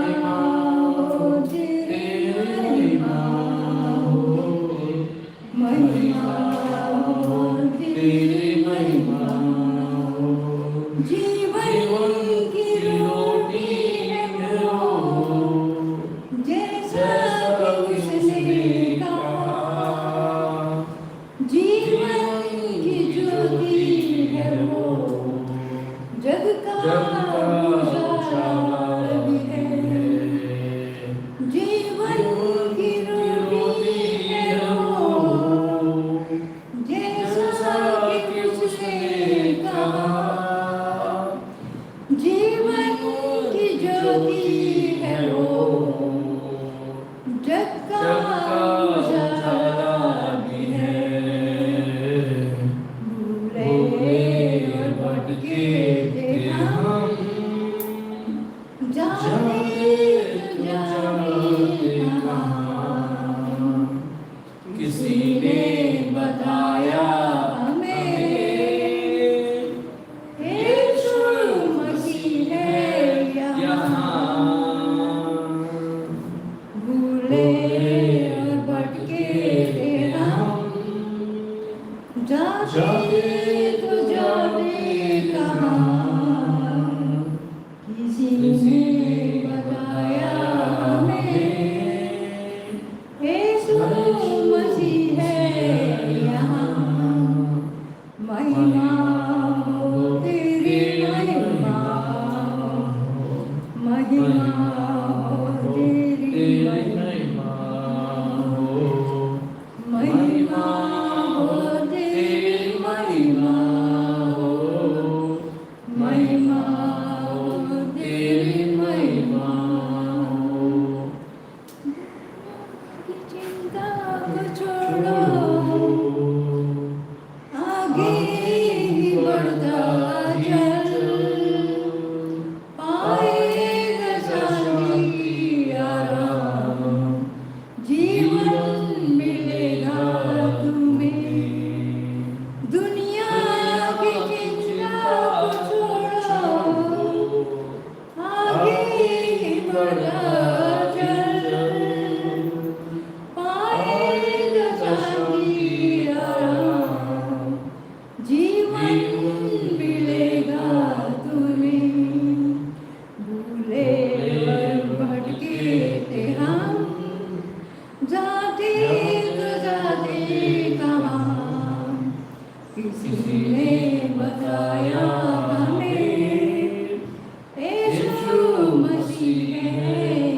महिमा हो तेरी महिमा हो, महिमा हो तेरी महिमा हो। जीवन की रोटी है वो, जैसा कि उसने कहा। जीवन की ज्योति है वो, जग का उजाला भी है। जीवन की रोटी है वो, जैसा कि उसने कहा। जीवन की ज्योति है वो, जग का उजाला भी है। भूले और भटके थे हम, जाते तो जाते कहाँ। किसी ने बताया हमें, यीशु मसीह है यहाँ। यहाँ। भूले और भटके थे हम, जाते तो जाते कहाँ। किसी ने बताया हमें, यीशु मसीह है यहाँ। महिमा हो तेरी महिमा हो, महिमा हो तेरी महिमा हो, महिमा हो तेरी महिमा हो, महिमा हो तेरी महिमा हो। चिंता को छोड़ो, आगे ही बढ़ता चल, पाएगा शांति आराम, जीवन मिलेगा तुम्हें। दुनिया की चिंता को छोड़ो, आगे ही बढ़ता चल, पाएगा शांति आराम, जीवन मिलेगा तुम्हें। भूले और भटके थे हम, जाते तो जाते कहाँ। किसी ने बताया हमें, यीशु मसीह है।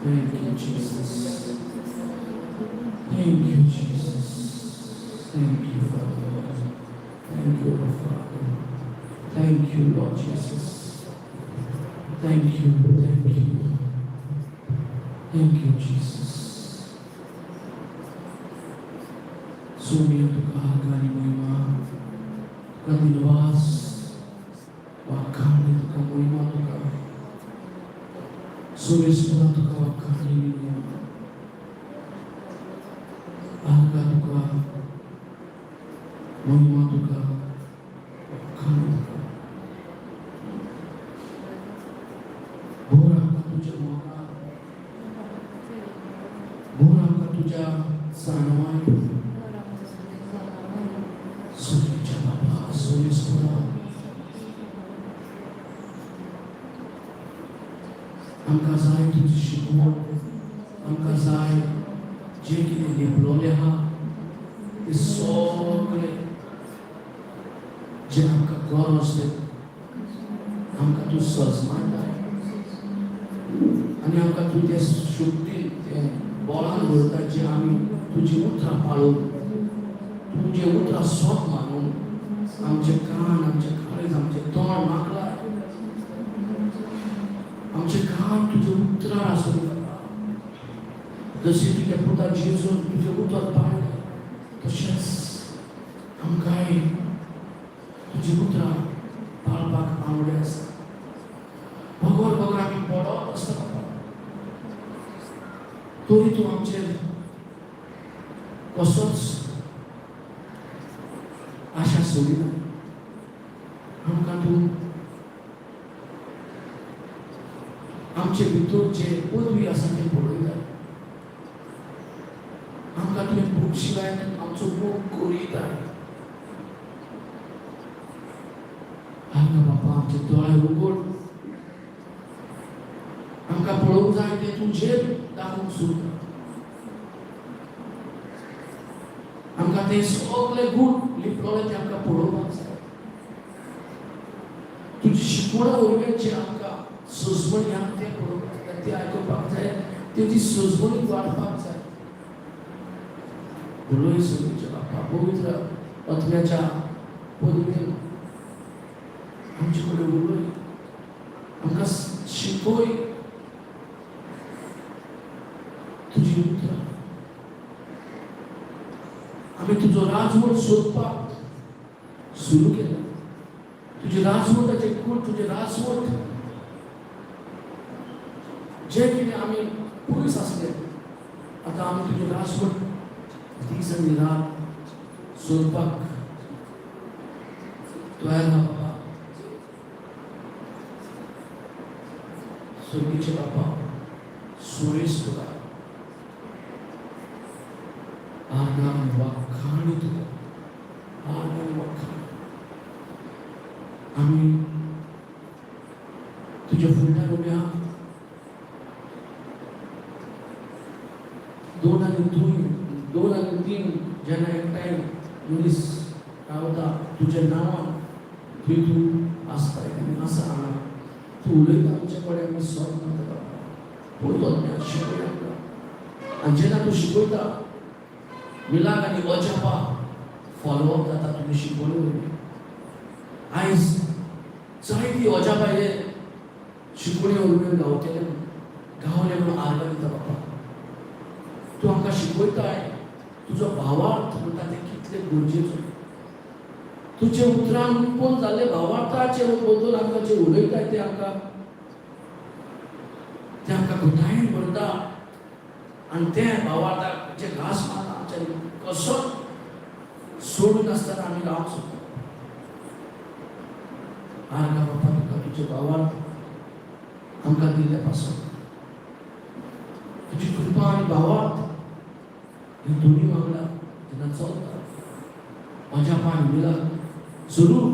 Thank you, Jesus. Thank you, Jesus. Thank you, Father. Thank you, Lord Father. Thank you, Lord Jesus. Thank you, thank you. Thank you, Jesus. Saumya तुका आनी महिमा, तुका दिनवास, वाखाणी तुका, महिमा तुका. सोमेश्वरा, तुका वाखाणी महिमा, आर्गां तुका, महिमा तुका, वाखाणी तुका. भर आमकां तुज्या मोगान, भर आमकां तुज्या जाणवाय. सुखीच्या बाबा, सोमेश्वरा, आमकां जाय तुजी शिकवण. आमकां जाय जें कितें लिपलोलें आहा तें सगळें, जें आमकां गरज तें आमकां तूं सजमायता आनी आमकां तूं तें शक्ती, तें बळान भरता, जें आमी तुजीं उतरां पाळून, तुजें उतरां सोत मानून आमचे कान, आमचे काळीज, आमचें तोंड मागलाय. आमचे कान तुजे उतरां आसूं. जशी तुज्या पुता जेजून तुजें उतर पाळलें, तशेंच आमकांय तुजी उतरां पाळपाक आवड आसा. बगर बगर आमी पडत आसता बाबा, तरी तूं आमचेर कसोच आशा सोडिना. आमकां तूं आमचे भितर जे पदवी आसा तें पळयता. आमकां तुवें बक्षिलाय, आमचो मोग करीताय. आमकां बापा आमचे दोळे उगड. आमकां पळोवंक जाय तें तुजेर दाखोवंक सोदता. आमकां ते सगळे गूण लिपलोले ते आमकां पळोवपाक जाय. तुजी शिकवणा वरवीं जे आमकां सजमणी आहा तें पळोवपाक जाय, तें आयकुपाक जाय, तेजी सजमणी वाडपाक जाय. उलय सुरवेच्या बापा, पवित्र आत्म्याच्या पदवेन आमचे कडेन उलय, आमकां शिकय तुजी उतरां. आमी तुजो राजवट सोदपाक सुरू केला. तुजी राजवटाचे कूट, तुजें राजवट जे कितें आमी पयस आसले, आतां आमी तुजें राजवट दीस आनी रात सोदपाक तयार आहा बाबा. स्वर्गीचे बापा, सुरेश तुका, आर्गां वाखाणी तुका, आर्गां वाखाणी. आमी तुज्या फुडल्यान उबे आहा. दोन आनी दोन, दोन आनी तीन जेन्ना एकठांय मनीस रावता तुज्या नांवान, थंय तूं आसता आनी आसा हांगा. तूं उलयता आमचे कडेन, आमी सोद मारता बाबा. पळयतो शिकय आमकां. आनी जेन्ना तूं शिकयता, मिलाक आनी अजापा फॉलोअप जाता तुमी शिकवणी वरवीं. आयज जायती अजापा हे शिकवणी वरवीं जाता. शिकोवणे उरवें गावतलें गावलें म्हणून आर्गां दिता बापा. तूं आमकां शिकयताय तुजो भावार्थ म्हणटा तें कितलें गरजेचो. तुजे उतरान उत्पन्न जाल्ले भावार्थाचे बद्दल आमकां जे उलयताय ते आमकां ते आमकां घटायेन भरता आनी ते भावार्थाक जे घास मारता आमच्यांनी कसोच सोडून नासतना आमी रावंक शकता. आर्गां बापा तुका तुजे भावार्थ आमकां दिल्ले पासून तुजी कृपा आनी भावार्थ ही दोनी वांगडा जेन्ना चलता म्हज्या पांय मिलाक जरूर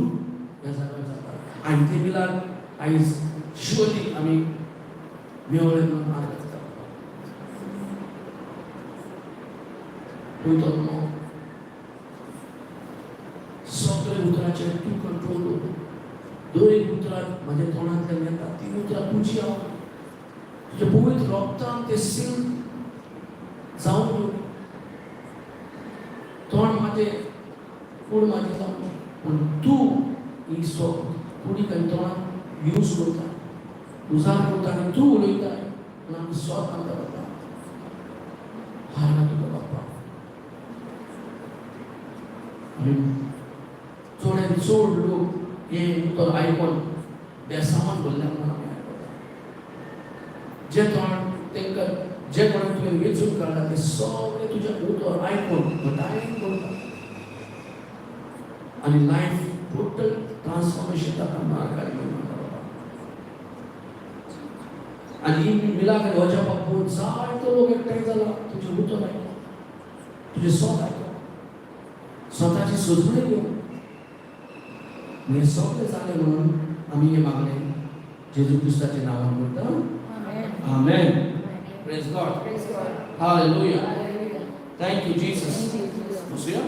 ह्या जाग्यार जाता आनी ते मिलाक आयज शुअरली आमी मेवळे म्हणून आर्गां दिता. पळयतो न्हू सगळे उतराचेर तूं कंट्रोल दवर. दर एक उतरां म्हाज्या तोंडांतल्यान येता ती उतरां तुजी हांव तुज्या पवित्र रोगतान ते सील जावन दिवं. तोंड म्हाजें कूड म्हाजें जावन पूण तूं ही कुडीक आनी तोंडाक यूज करता उजार करता आनी तूं उलयता पूण आमी स्वत मानता बाबा. हारना तुका बाप्पा. आमी चोड्यान चड लोक हें उतर आयकोन बेसांवान भरल्या म्हणून आमी आयकता. जे तोंड तांकां जे कोणाक तुवें वेंचून काडला ते सगळे तुजें उतर आयकून घटायेन करता आनी लायफ टोटल ट्रान्सफॉर्मेशन जाता मार्गार घेवन वता बाबा. आनी ही मिलाक आनी वचपाक पळोवन जायतो लोक एकठांय जाला तुजें उतर आयको तुजें स्वत आयको स्वताची सोजवणी घेवन हें सगळें जालें म्हणून आमी हें मागलें जेजू क्रिस्ताच्या नांवान करता. आमेन. Praise God. Praise God. Hallelujah. Hallelujah. Thank you Jesus. Thank you, Jesus. बसूया.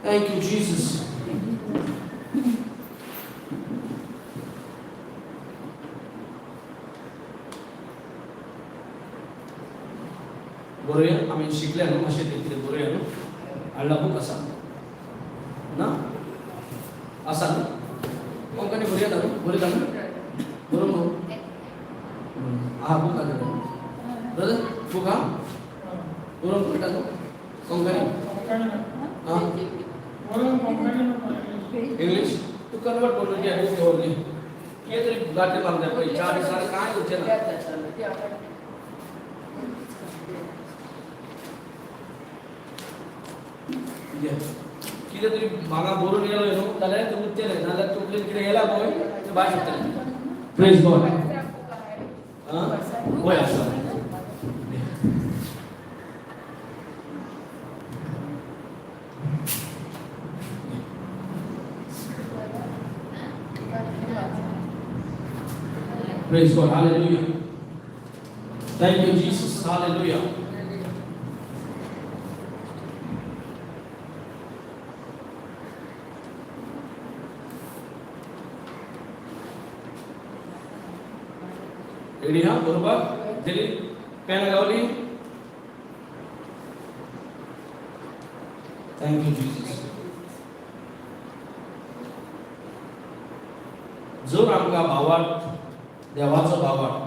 Thank you Jesus. Thank you, Jesus. बरोवया आमी शिकले न्हू मातशें तें कितें बरोवया न्हू. हाडला बूक आसा ना आसा न्हू कोंकणी बरयता न्हू बरयता न्हू बरोवन न्हू आहा बूक आसा ब्रदर बूक आहा बरोवंक कळटा न्हू कोंकणी आं इंग्लीश तूं कन्वर्ट करून घे बूक दवर न्ही कितें तरी गांठी मारता पळय चार दिसांनी कांय उरचें ना. कितें कितें तरी हांगा बरोवन गेलो न्हू जाल्यार तें उरचें नाजाल्यार तकलेन कितें गेला पळय तें भायर सरतलें. Praise God. आं वय आसा. Praise God. Hallelujah. Thank you, Jesus. Hallelujah. Ready हा बरोबर दिली पेन गावली. Thank you Jesus. जर आमकां भावार्थ देवाचो भावार्थ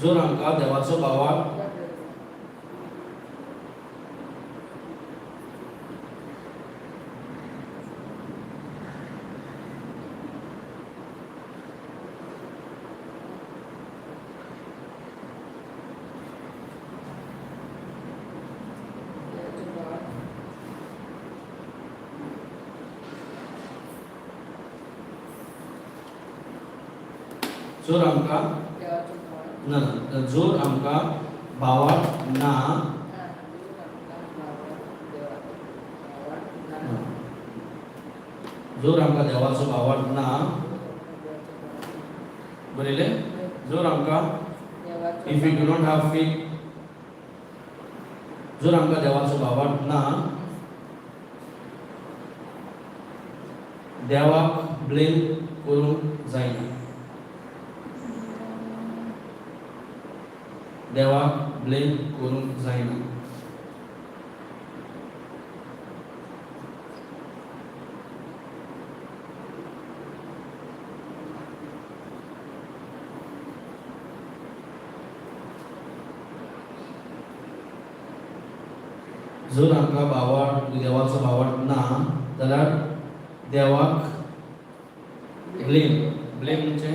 जर आमकां देवाचो भावार्थ जर आमकां ना ना जर आमकां भावार्थ ना जर आमकां देवाचो भावार्थ ना बरयलें जर आमकां if you do not have faith जर आमकां देवाचो भावार्थ ना देवाक ब्लेम करूंक जायना. देवाक ब्लेम करूंक जायना. जर आमकां भावार्थ, देवाचो भावार्थ ना जाल्यार देवाक ब्लेम. ब्लेम म्हणजे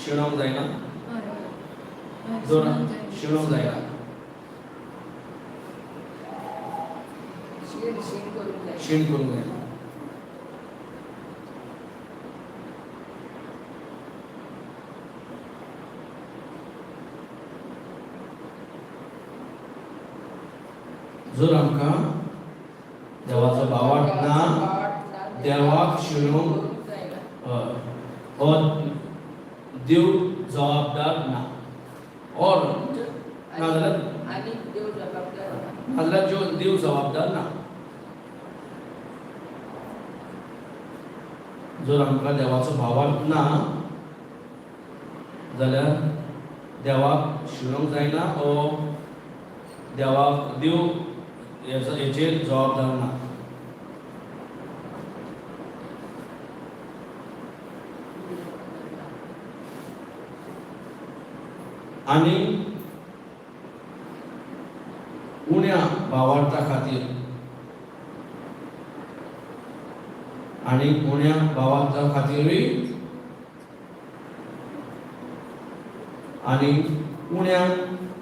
शिणोंक जायना. हय हय. जर शिणोंक जायना. शिणोंक जायना. शीण शीण करूंक जाय. शीण करूंक जायना. जर आमकां देवाचो भावार्थ ना, देवाक शिणूंक करूंक जायना. हय, हो देव जबाबदार ना और नाजाल्यार आनी देव जबाबदार ना. नाजाल्यार जो देव जबाबदार ना. जर आमकां देवाचो भावार्थ ना जाल्यार देवाक शिणूंक जायना ओ देवाक देव हेचेर जबाबदार ना. आनी उण्या भावार्था खातीर आनी उण्या भावार्था खातीरूय आनी उण्या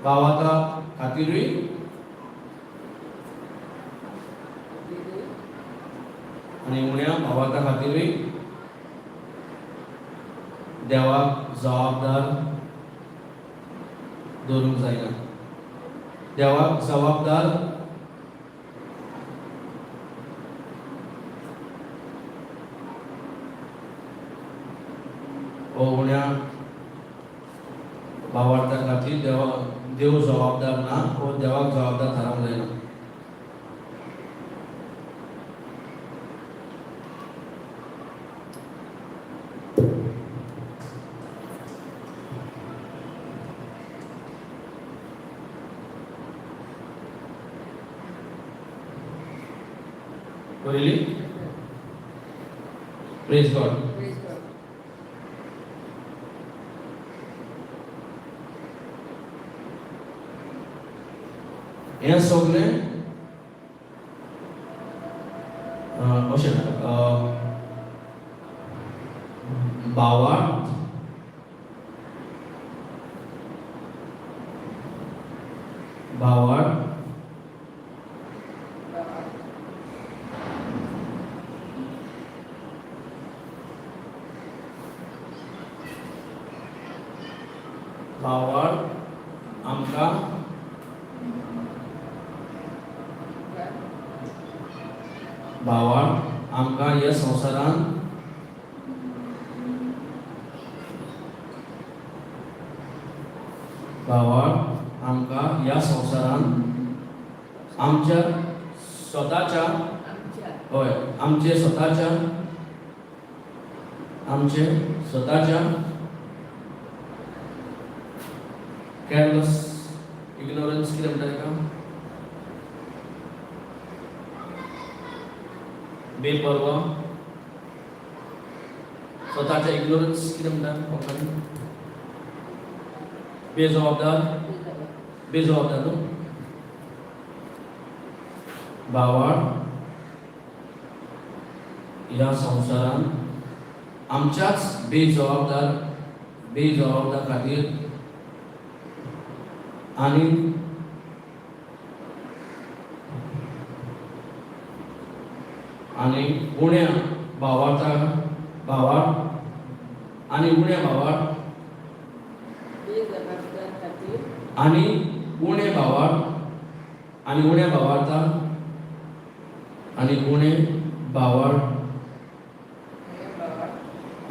भावार्था खातीरूय आनी उण्या भावार्था खातीरूय देवाक जबाबदार दवरूंक जायना. देवाक जबाबदार हो उण्या भावार्था खातीर देवा देव जबाबदार ना वो देवाक जबाबदार थारावंक जायना. Really? Praise God. Praise God. हें सगळें अशें भावार्थ भावार्थ भावार्थ आमकां भावार्थ आमकां ह्या संवसारांत भावार्थ आमकां ह्या संवसारांत आमच्या स्वताच्या आमच्या हय आमचे स्वताच्या आमचे स्वताच्या केअरलेस इग्नोरन्स कितें म्हणटा ताका बेपर्वा स्वताच्या इग्नोरन्स कितें म्हणटा कोंकणीन बेजबाबदार. बेजबाबदार न्हू. भावार्थ ह्या संवसारांत आमच्याच बेजबाबदार बेजबाबदार खातीर आनी आनी उण्या भावार्था भावार्थ आनी उण्या भावार्थ बेजबाबदार खातीर आनी उणे भावार्थ आनी उण्या भावार्था आनी उणे भावार्थ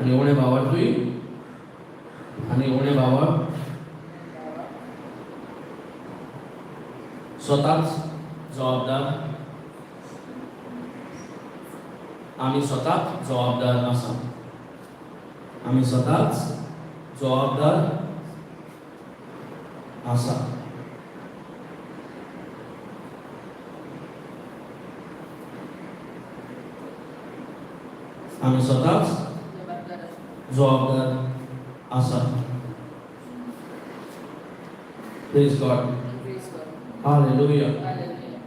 आनी उणे भावार्थूय आनी उणे भावार्थ स्वताच जबाबदार आमी स्वताच जबाबदार आसा. आमी स्वताच जबाबदार आसा. आमी स्वताच जबाबदार आसा. जबाबदार आसा. Praise God. Praise God. Hallelujah. Hallelujah.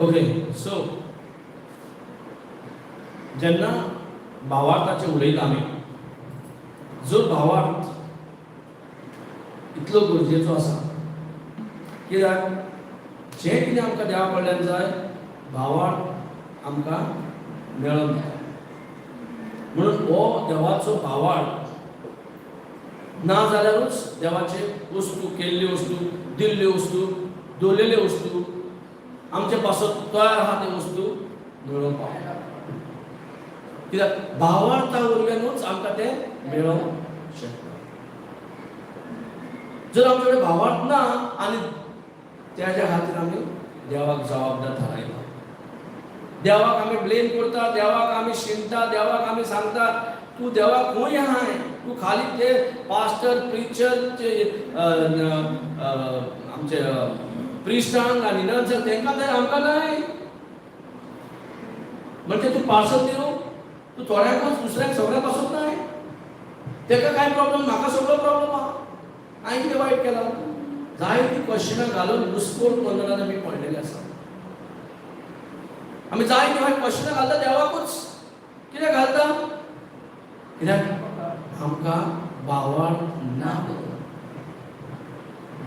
Okay, so जेन्ना भावार्थाचे उलयता आमी, जर भावार्थ इतलो गरजेचो आसा, कित्याक जें कितें आमकां देवा कडल्यान जाय, भावार्थ आमकां मेळोन दिता. म्हणून हो देवाचो भावार्थ ना जाल्यारूच देवाचे वस्तू, केल्ल्यो वस्तू, दिल्ल्यो वस्तू, दवरलेल्यो वस्तू, आमचे पासत तयार आहा त्यो वस्तू मेळोवंक पावता. कित्याक भावार्था वरव्यानूच आमकां तें मेळोवंक शकता. जर आमचे कडेन भावार्थ ना आनी त्याच्या खातीर आमी देवाक जबाबदार थारायता, देवाक आमी ब्लेम करता, देवाक आमी शिणटा, देवाक आमी सांगता तूं देवाक खंय आहाय, तूं खाली ते पास्टर, प्रिचर, ते आमचे प्रिस्टांक आनी नन्सांक तेंकां जाय, आमकां न्हय. म्हणजे तूं पार्सल दिवं तूं थोड्यांकूच, दुसऱ्यांक सगळ्यांक पासून न्हय. तेका कांय प्रॉब्लम, म्हाका सगळो प्रॉब्लम आहा, हांवें कितें वायट केलां? जायतीं क्वेश्चनां घालून घुसकोर बंधनात आमी पडलेले आसा. आमी जायतीं वायट क्वेश्चनां घालता देवाकूच. कितें घालता? कित्याक आमकां भावार्थ ना.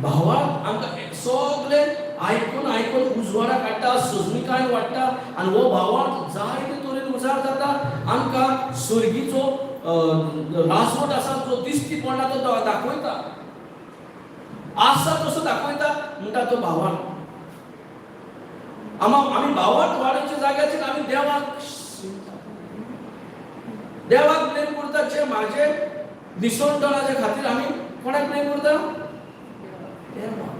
भावार्थ आमकां सगळे आयकून आयकून उजवाडा काडटा, सजनिकाय वाडटा आनी हो भावार्थ जायते तरेन उजार जाता. आमकां सर्गीचो राजवट आसा जो दिश्टी पडना तो दाखयता, आसा तसो दाखयता म्हणटा तो भावार्थ. आमी भावार्थ वाडोवच्या जाग्याचेर आमी देवाक शिणटा, देवाक ब्लेम करता. जे म्हाजे निसणटणाच्या खातीर आमी कोणाक ब्लेम करता? देवाक.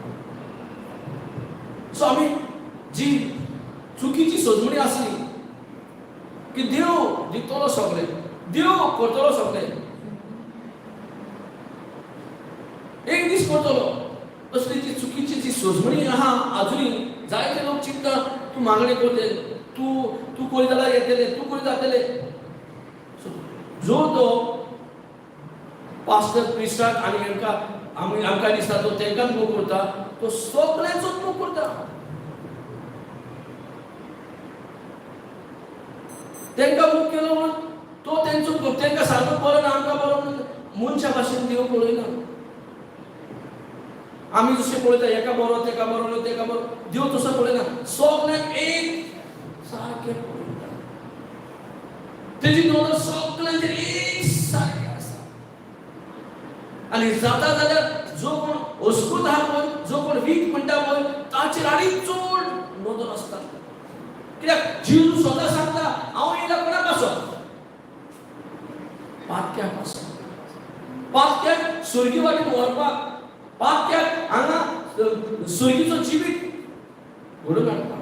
सो आमी जी चुकीची सजमणी आसली की देव दितलो सगळें, देव करतलो सगळें, एक दीस करतलो, असली जी चुकीची जी सजमणी आहा आजुनूय जायते लोक चिंतता तूं मागणें करतले, तूं तूं करीत जाल्यार येतले, तूं करीत जातले. जो तो पास्टर, प्रिस्टाक आनी हेंकां आमी आमकां दिसता तो तेंकां मोग करता, तो सगळ्यांचोच मोग करता. तेंकां मोग केलो म्हणून तो तेंचो तेंकां सारको बरो ना, आमकां बरो म्हणून मनशा भाशेन देव पळयना. आमी जशें पळयता एका बरो तेका बरो न्हय तेका बरो, देव तसो पळयना, सगळ्यांक एक सारकें पळयता. तेजी नदर सगळ्यांचेर एक सारकें आसा. आनी जाता जाल्यार जो कोण अस्कृत आहा पळय, जो कोण वीक म्हणटा पळय, ताचेर आनी चड नदर आसता. कित्याक जेजू स्वता सांगता हांव येयला कोणा पासत? पातक्या पासत. पातक्याक स्वर्गी वाटेन व्हरपाक, पातक्याक हांगा स्वर्गीचो जिवीत घडोवन हाडपाक.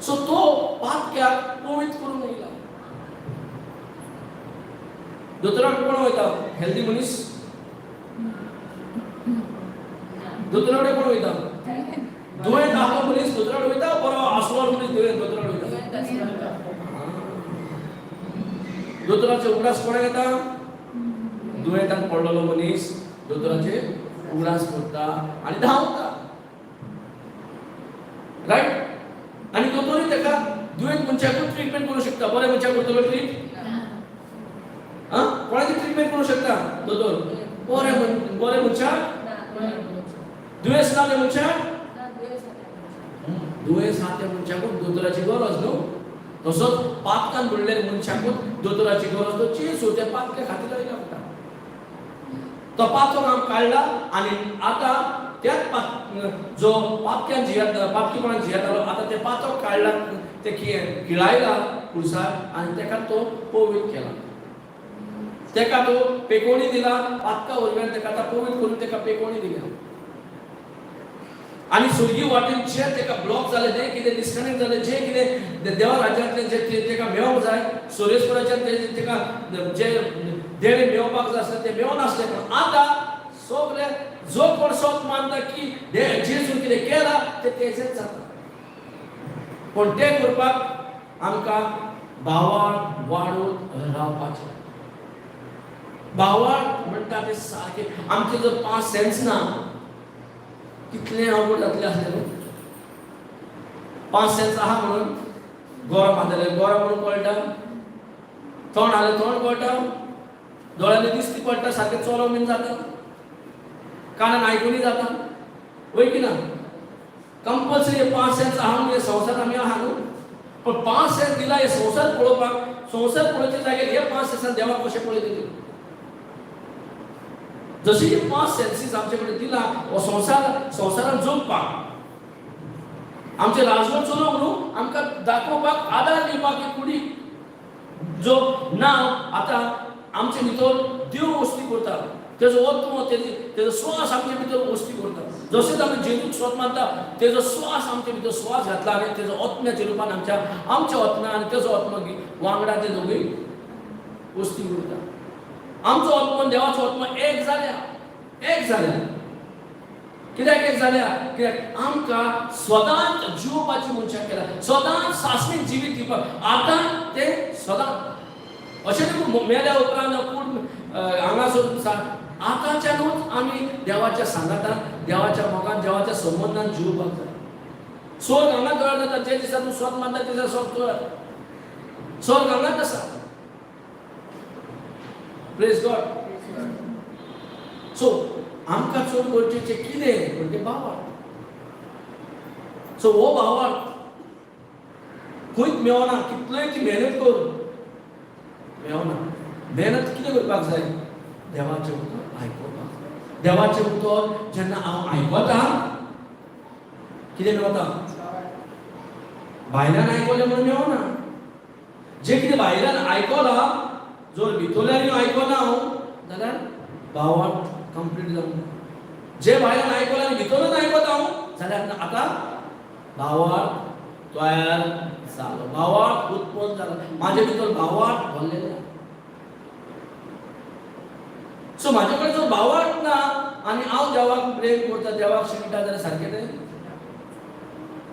सो तो पातक्याक पवित्र करूंक येयला. दोतोराक कोण वयता? हेल्दी मनीस दोतोरा कडेन कोण वयता? दुयेंत आहलो मनीस दोतोरा कडेन वयता, बरो आसलो मनीस दोतोरा कडेन वयता. दोतोराचे उगडास कोणाक येता? दुयेंतान पडलेलो मनीस दोतोराचे उगडास करता आनी धांवता, रायट? आनी दोतोरूय ताका दुयेंत मनशाकूच ट्रिटमेंट करूं शकता. बऱ्या मनशाक करतलो ट्रीट? आं, कोणाची ट्रिटमेंट करूं शकता दोतोर? बरे बरे मनशाक? दुयेंस ना त्या मनशाक? दुयेंस आहा त्या मनशाकूच दोतोराची गरज न्हू. तसोच पातकान बुडलेल्या मनशाकूच दोतोराची गरज. तो जेजू त्या पातक्या खातीर आयला म्हणटा. तो पातक आम काडला आनी आतां त्याच जो पातक्यान जियेता, पातकीपणान जियेतालो, आतां तें पातक काडला, तें किळायला खुर्सार आनी तेका तो पवित्र केला, तेका तो पेकोणी दिला. पातका वरव्यान तेका आतां पवित्र करून तेका पेकोणी दिल्या. आनी स्वर्गीय वाटेन जे तेका ब्लॉक जाले, जे कितें डिस्कनेक्ट जाले, जे कितें देवा राज्यांतलें जे तेका मेळोंक जाय, सोरेश्वराच्यान तेका जे देणें मेळोवपाक जाय आसलें तें मेळनासलें. पूण आतां सगळे जो कोण सोत मानता की जेजून कितें केलां तें तेजेंच जाता. पूण तें करपाक आमकां भावार्थ वाडून रावपाचें. भावार्थ म्हणटा ते सारके आमचे जर पांच सेन्स ना कितलें अवघड जातलें आसलें न्हू. पांच सेन्स आहा म्हणून गोरो बांदले गोरो म्हणून कळटा, तोंड हालें तोंड कळटा, दोळ्यांनी दिसती पडटा, सारकें चलोवंक बीन जाता, कानान आयकुनूय जाता, वय की ना? कंपल्सरी हे पांच सेन्स आहा म्हणून हे संवसार आमी आहा न्हू. पण पांच सेन्स दिला हे संवसार पळोवपाक, संवसार पळोवच्या जाग्यार हे पांच सेन्सान देवाक कशें पळयतली? जशी हे पांच सेन्सीस आमचे कडेन दिला हो संवसार, संवसारान जगपाक, आमचे राजवट चलोवंक न्हू, आमकां दाखोवपाक, आदार दिवपाक ही कुडी जो नांव आतां आमचे भितर देव वस्ती करता, तेजो आत्मो, तेजी तेजो श्वास आमचे भितर वस्ती करता. जशेंच आमी जेजूक स्वत मानता, तेजो श्वास आमचे भितर श्वास घातला आनी तेजो आत्म्याच्या रुपान आमच्या आमच्या आत्म्या आनी तेजो आत्मो वांगडा ते दोगूय वस्ती करता. आमचो आत्मो आनी देवाचो आत्मो एक जाल्या, एक जाल्या. कित्याक एक जाल्या? कित्याक आमकां सदांच जिवपाची मनशाक केला, सदांच सासणीक जिवीत दिवपाक. आतां तें सदांच अशें न्हू मेल्या उपरांत कूड हांगासर आतांच्यानूच आमी देवाच्या सांगातान, देवाच्या मोगान, देवाच्या संबंदान जिवपाक जाय. स्वर्ग हांगा तयार जाता. जे दिसा तूं स्वत मानता ते दिसा स्वर्ग तयार, स्वर्ग हांगाच आसा. Praise God. सो आमकां चड गरजेचें कितें म्हणजे भावार्थ. सो हो भावार्थ खंयच मेवना, कितलोय ती मेहनत कर मेवना. मेहनत कितें करपाक जाय? देवाचें उतर आयकोपाक जाय. देवाचें उतर जेन्ना हांव आयकता कितें मेवता? भायल्यान आयकलें म्हणून मेवना. जें कितें भायल्यान आयकलां जर भितरल्यान आयकना हांव जाल्यार भावार्थ कंप्लीट जावंक ना. जे भायल्यान आयकलां आनी भितरल्यान आयकता हांव जाल्यार आतां भावार्थ तयार जालो, भावार्थ उत्पन्न जालो, म्हाजे भितर भावार्थ भरलेले. सो म्हाजे कडेन जर भावार्थ ना आनी हांव देवाक प्रेम करता, देवाक शिकता जाल्यार सारकें तें?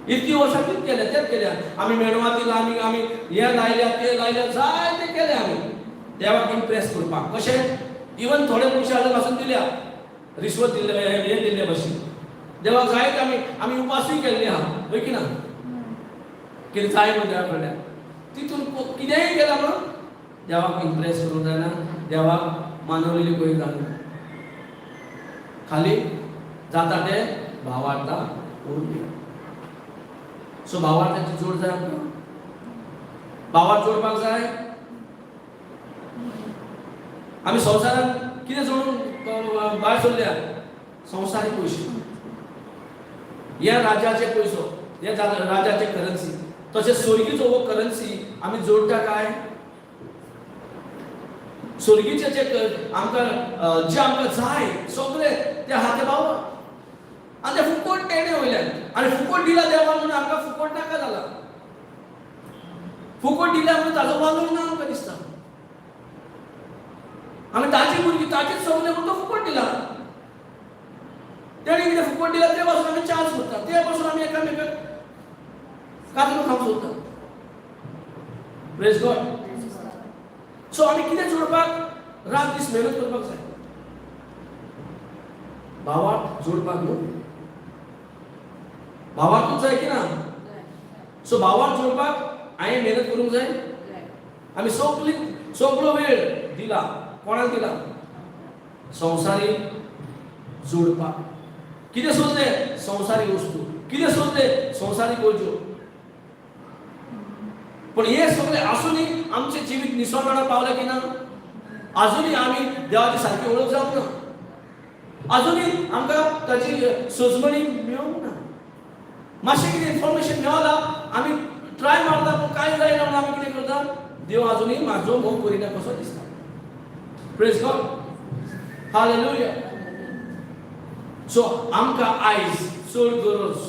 इतकी वर्सां कितें केलें तेंच केलें आमी. मेणवाती आमी आमी हें लायल्या, तें लायल्या, जायतें केलें आमी देवाक इम्प्रेस करपाक. कशें इवन थोडे पयशे हाडून पासून दिल्या, रिश्वत दिल्ले, हें दिल्ले भशेन देवाक जायते आमी आमी उपासूय केल्ले आहा, हय की ना? कितें जाय म्हणून देवा कडल्यान तितून कितेंय केलां म्हणून देवाक इम्प्रेस करूंक जायना, देवाक मानवलेली कोय जायना. खाली जाता ते भावार्था उरली. सो भावार्थाची जोड जाय आमकां, भावार्थ जोडपाक जाय. आमी संवसारांत कितें जोडून भायर सरल्या? संवसारीक पयशे, ह्या राजाचे पयसो, हे राजाचे करन्सी. तशें स्वर्गीचो हो करन्सी आमी जोडटा काय? स्वर्गीचे जे आमकां जे आमकां जाय सगळे ते आहा ते भावार्थ आनी ते फुकट तेणे वयल्यान आनी फुकट दिला देवान म्हणून आमकां फुकट नाका जाला. फुकट दिल्या म्हणून ताजो वालोर ना आमकां दिसता. आमी ताजी भुरगीं, ताजेच सगळे म्हणून तो फुकट दिला. तेणे कितें फुकट दिला ते पासून आमी चार्ज करता, ते पासून आमी एकामेकाक कातलो खावंक सोदता. Praise God. सो आमी कितें जोडपाक रात दीस मेहनत करपाक जाय? भावार्थ जोडपाक न्हू? भावार्थूच जाय की ना? सो भावार्थ जोडपाक हांवें मेहनत करूंक जाय. आमी सगळी सगळो वेळ दिला कोणाक दिला? संवसारी जोडपाक. कितें सोदलें? संवसारीक वस्तू. कितें सोदलें? संवसारीक गरजो. पण हे सगळे आसूनय आमचें जिवीत निसरपणा पावलें की ना? अजुनूय आमी देवाची सारकी वळख जावंक ना, अजुनूय आमकां ताची सजमणी मेळूंक ना. मातशें कितें इन्फॉर्मेशन मेळना, आमी ट्राय मारता पूण कांय जायना म्हणून आमी कितें करता? देव अजुनूय म्हाजो मोग करिना कसो दिसता. Praise God, hallelujah. सो आमकां आयज चड गरज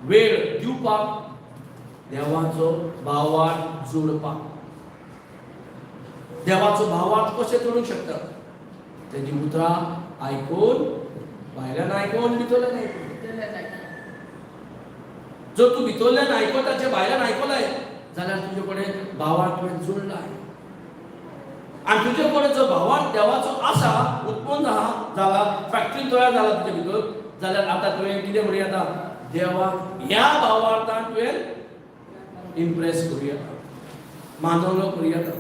वेळ दिवपाक देवाचो भावार्थ जोडपाक. देवाचो भावार्थ कशें जोडूंक शकता? तेजी उतरां आयकून, भायल्यान आयकून, भितरल्यान आयकून. जर तूं भितरल्यान आयकता, जे भायल्यान आयकलाय जाल्यार तुजे कडेन भावार्थ तुवें जोडलाय. आनी तुजे कडेन जो भावार्थ देवाचो आसा, उत्पन्न आहा जाला, फॅक्टरीन तयार जाला तुजे भितर, जाल्यार आतां तुवें कितें म्हणूं येता? देवाक ह्या भावार्थान तुवें इम्प्रेस करूं येता, मानवलो करूं येता.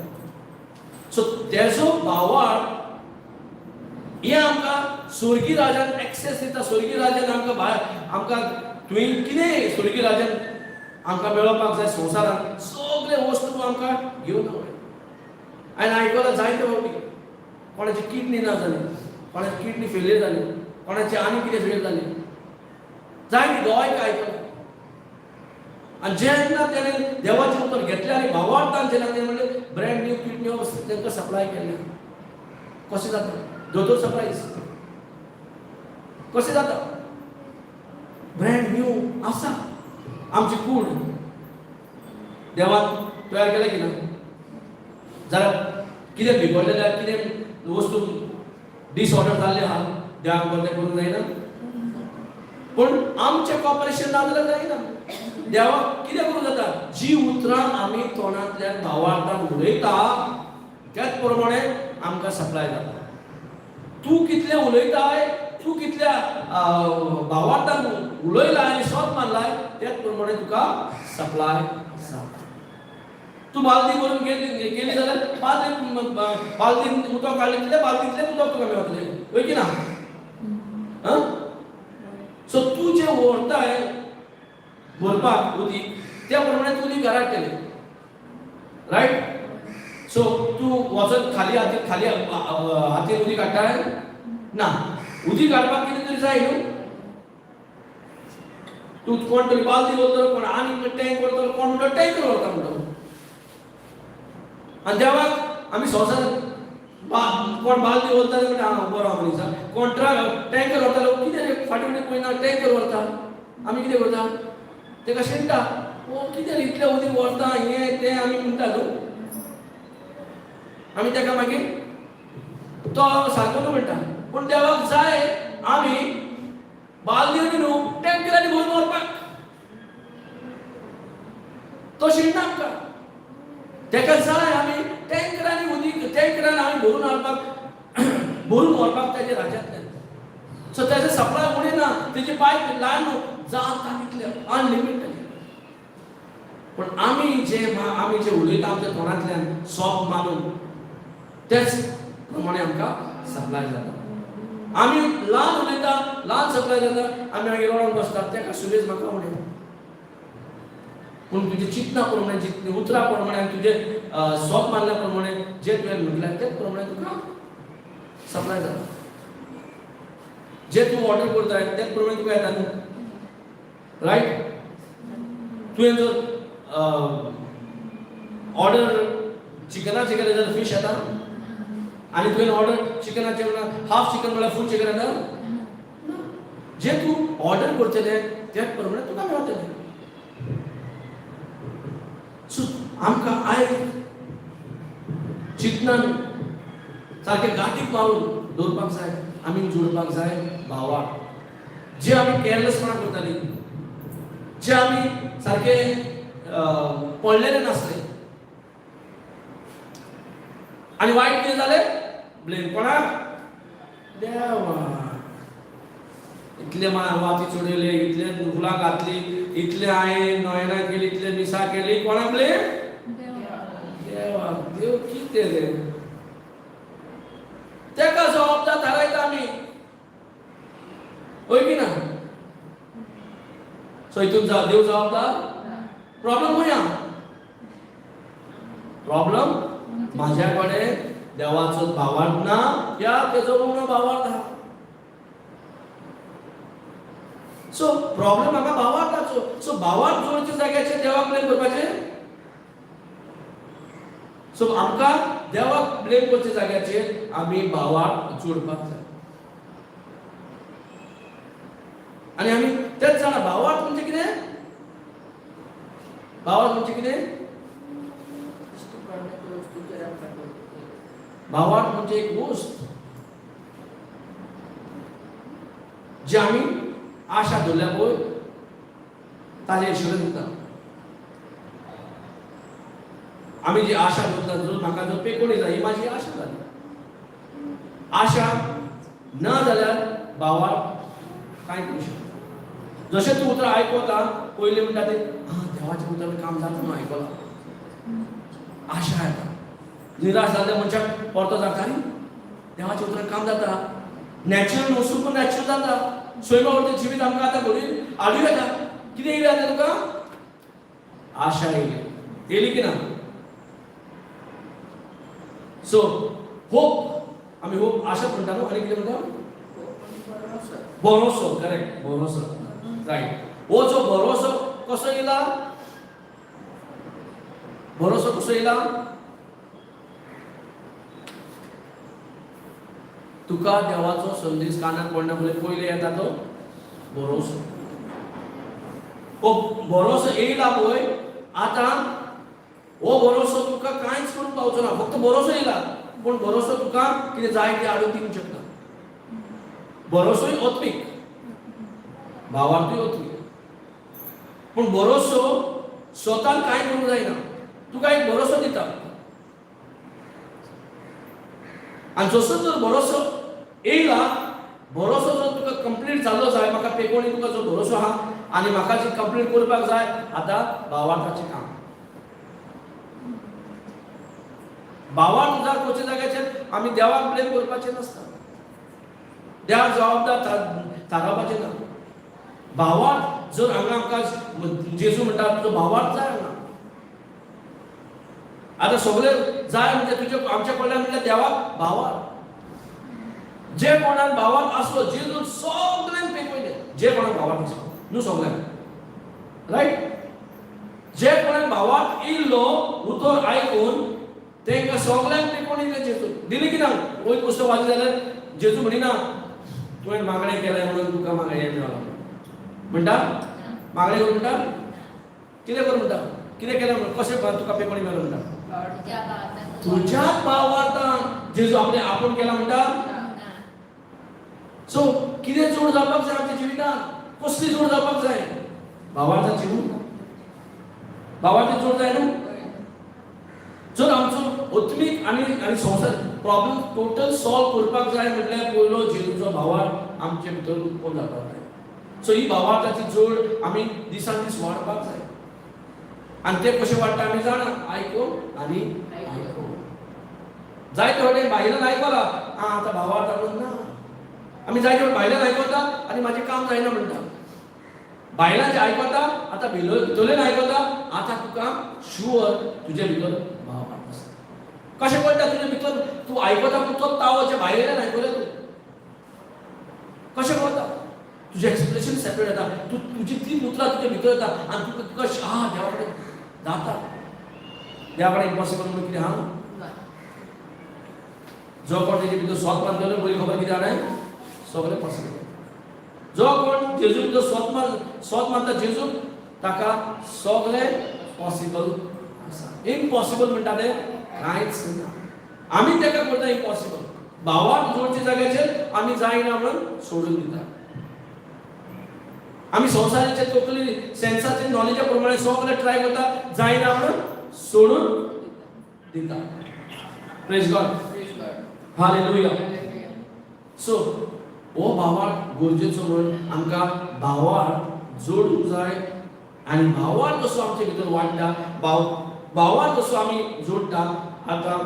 सो तेजो भावार्थ हें आमकां स्वर्गी राजान एक्सेस दिता. स्वर्गी राजान आमकां भायर आमकां तुवें कितें स्वर्गी राजान आमकां मेळोवपाक जाय, संवसारांत सगळे वस्तू आमकां घेवन वय. हांवें आयकलां जायते फावटी, कोणाची किडनी ना जाली, कोणाची किडनी फेलियर जाली, कोणाची आनी कितें फेल जाली, जायती गोंयक आयकलां. आनी जेन्ना तेणें देवाचें उतर घेतलें आनी भावार्थान जेन्ना तेणें म्हणलें, ब्रँड न्यू किडनी तांकां सप्लाय केल्लें. कशें जाता? दोतोर सरप्रायज, कशें जाता? ब्रँड न्यू आसा. आमची कूड देवान तयार केलें की ना? जाल्यार कितें बिगडलेलें, कितें वस्तू डिसऑर्डर जाल्ले आहा, देवाक बरें करूंक जायना? पूण आमचें कॉपरेशन ना जाल्यार जायना. देवाक कितें करूंक जाता? जी उतरां आमी तोंडांतल्यान भावार्थान उलयता, त्याच प्रमाणे आमकां सप्लाय जाता. तूं कितलें उलयताय, तूं कितल्या भावार्थान उलयला आनी सोत मानलाय, त्याच प्रमाणे तुका सप्लाय जाता. तूं बालदी भरून गेली गेली जाल्यार बालदी बालदीन उदक काडलें तितलें बालदींतलें उदक तुका मेळटलें, हय की ना? आं, सो तूं जें व्हरताय भरपाक उदीक, त्या प्रमाणे तूं उदीक घरा हाडटलें, रायट? सो तूं वचत खाली हातीन, खाली हातीन उदीक हाडटाय ना. उदीक हाडपाक कितें तरी जाय न्हू. तूं कोण तरी बालदी व्हरतलो, कोण आनी टँक व्हरतलो, कोण म्हणटा टँकर व्हरता म्हणटा. आनी देवाक आमी संवसारात कोण बालदी व्हरता म्हणटा, आं, बरो आहा मनीस. कोण ट्रक टँकर व्हरतालो, कितें रे, फाटीं फुडें पळयना, टँकर व्हरता. आमी कितें करता? तेका शिणटा, ओ कितें रे, इतलें उदीक व्हरता, हें तें आमी म्हणटा न्हू. आमी तेका मागीर तो सारको न्हू म्हणटा. पूण देवाक जाय आमी बालदी न्हू, टँकरांनी भरून व्हरपाक. तो शिणटा आमकां. तेका जाय आमी टँकरांनी उदीक, टँकरान आमी भरून हाडपाक, भरून व्हरपाक तेजे राज्यांतल्यान. सो तेजे सप्लाय उणें ना, तेजी पायप ल्हान न्हू, जाता तितले अनलिमिटेड. पूण आमी जे उलयता आमच्या तोंडांतल्यान सोप मानून, तेच प्रमाणे आमकां सप्लाय जाता. आमी ल्हान उलयता, ल्हान सप्लाय जाता. आमी मागीर रडोन बसतात, तेका सुबेज म्हाका उणें. पूण तुजे चिंतना प्रमाणे, जितली उतरां प्रमाणे आनी तुजे सोप मारल्या प्रमाणे, जे तुवें म्हटलें तेच प्रमाणे तुका सप्लाय जाता. जे तूं ऑर्डर करताय तेच प्रमाणे तुका येता न्हू, रायट? तुवें जर ऑर्डर चिकनाचें केलें जाल्यार फीश येता, आनी तुवें ऑर्डर चिकनाचें म्हळ्यार हाफ चिकन म्हळ्यार फूल चिकन येता ना. जे तूं ऑर्डर करतलें त्याच प्रमाणे तुका मेळटलें. सो आमकां आयज चिंतनान सारकें गांठीक मारून दवरपाक जाय, आमी जोडपाक जाय भावाक. जे आमी केअरलेसपणा करताली, जे आमी सारके पडलेले नासले आनी वायट कितें जालें, ब्लेम कोणाक? देवा. इतले वाती चडयले, इतले फुलां घातली, इतले हांवें नोयना केली, इतले मिसां केली, कोणाक ब्लेम? देवा. देव कितें रे, तेका जबाबदार थारायता आमी, हय की ना? सो हितून देव जबाबदार? प्रॉब्लम खंय आहा? प्रॉब्लम माझ्या कडेन देवाचो भावार्थ ना या तेजो उणो भावार्थ आहा. सो प्रॉब्लम हांगा भावार्थाचो. सो भावार्थ जोडच्या जाग्याचेर देवाक ब्लेम करपाचें. सो आमकां देवाक ब्लेम करच्या जाग्याचेर आमी भावार्थ जोडपाक जाय. आनी आमी तेच जाणा, भावार्थ म्हणजे कितें? भावार्थ म्हणजे कितें? भावार्थ म्हणजे एक गोश्ट जी आमी आशा धरल्या पळय, ताजें एश्युरन्स दिता. आमी जी आशा दवरता, जो म्हाका जो पेकोणी जाय, ही म्हाजी आशा जाली. आशा ना जाल्यार भावार कांय करूं शकना. जशें तूं उतरां आयकता, पयलीं म्हणटा ते आं देवाचें उतर काम जाता म्हणून आयकलां, आशा येता. निराश जाल्ल्या मनशाक परतो जाता न्ही, देवाचें उतरान काम जाता, नॅचरल न्हू, सुपर नॅचरल जाता. सैमा वरतें जिवीत आमकां आतां घडून हाडूं येता. कितें येयलें आतां तुका? आशा येयली. येयली की ना? सो होप, आमी होप आशा म्हणटा न्हू, आनी कितें म्हणटा? भरोसो. करेक्ट, भरोसो, रायट. हो जो भरोसो कसो येयला? भरोसो कसो येयला? तुका देवाचो संदेश कानार पडना फुडें पयलीं येता तो भरोसो. हो भरोसो येयला पळय, आतां हो भरोसो तुका कांयच करूंक पावचो ना. फक्त भरोसो येयला, पूण भरोसो तुका कितें जाय तें हाडून दिवंक शकना. भरोसोय ओत्मीक, भावार्थूय ओत्मीक, पूण भरोसो स्वतान कांय करूंक जायना. तुका एक भरोसो दिता आनी जसो जर भरोसो येयला, भरोसो जर तुका कंप्लीट जाल्लो जाय, म्हाका पेकोणी तुका जो भरोसो आहा आनी म्हाका जी कंप्लीट करपाक जाय, आतां भावार्थाचें काम. भावार्थ जर खंयच्या जाग्याचेर आमी देवाक ब्लेम करपाचें नासता, देवाक जबाबदार थारावपाचें ना. भावार्थ जर हांगा आमकां जेजू म्हणटा, तुजो भावार्थ जाय हांगा. आतां सगळें जाय म्हणजे तुजे आमच्या कडल्यान म्हणल्यार देवाक भावार्थ. जे कोणाक भावार्थ आसलो, जेजून सगळ्यांक पेकयलें. जे कोणाक भावार्थ आसलो न्हू सगळ्यांक, रायट? जे कोणाक भावार्थ इल्लो उतर आयकून तांकां सगळ्यांक पेकोवन इल्लें जेजून दिली की ना. वयर पुस्तक वाचलें जाल्यार जेजू म्हणिना तुवें मागणें केलें म्हणून तुका मागणें मेळ्ळां म्हणटा. मागणें करूं म्हणटा, कितें करूं म्हणटा, कितें केलें म्हणून कशें तुका पेकोणी मेळ्ळो म्हणटा? तुज्या भावार्थान जेजू आपणें आपूण केला म्हणटा. सो कितें जोड जावपाक जाय आमच्या जिवितान? कसली जोड जावपाक जाय? भावार्थाची न्हू, भावार्थी जोड जाय न्हू. जर आमचो आत्मीक आनी आनी संवसार प्रॉब्लम टोटल सॉल्व करपाक जाय म्हटल्यार पयलो जेजूचो भावार्थ आमचे भितर उत्पन्न जावपाक जाय. सो ही भावार्थाची जोड आमी दिसान दीस वाडपाक जाय. आनी ते कशें वाडटा आमी जाणा, आयकून आनी आयकून. जायते फावटी भायल्यान आयकला, आं आतां भावार्थ म्हणून ना. आमी जायते फावटी भायल्यान आयकता आनी म्हाजें काम जायना म्हणटा. बायलांचें आयकता, आतां भितरल्यान आयकता, आतां तुका शुअर तुजे भितर भावार्थ आसा. कशें कळटा तुजे भितर? तूं आयकता पूण तो तावोच्या भायल्यान आयकलें तूं कशें कळटा? तुजें एक्सप्रेशन सेपरेट जाता, तूं तुजी ती उतरां तुजे भितर येता आनी तुका तुका आं देवा कडेन जाता. देवा कडेन इम्पॉसिबल म्हणून कितें आहा? जो कोण तेजे भितर सोत मानतलो, पयली खबर कितें जाणा, सगळें पॉसिबल. जो कोण जेजू भितर सोत मानता जेजू, ताका सगळें पॉसिबल आसा. इम्पॉसिबल म्हणटा तें कांयच ना. आमी ताका करता इम्पॉसिबल. भावाक जोडच्या जाग्याचेर आमी जायना म्हणून सोडून दिता. आमी संवसाराचे तकली सेन्साचे नॉलेजा प्रमाणे सगळें ट्राय करता, जायना म्हणून सोडून दिता. Praise God. Hallelujah. सो हो भावार्थ गरजेचो म्हणून आमकां भावार्थ जोडूंक जाय. आनी भावार्थ जसो आमचे भितर वाडटा, भावार्थ जसो आमी जोडटा, आतां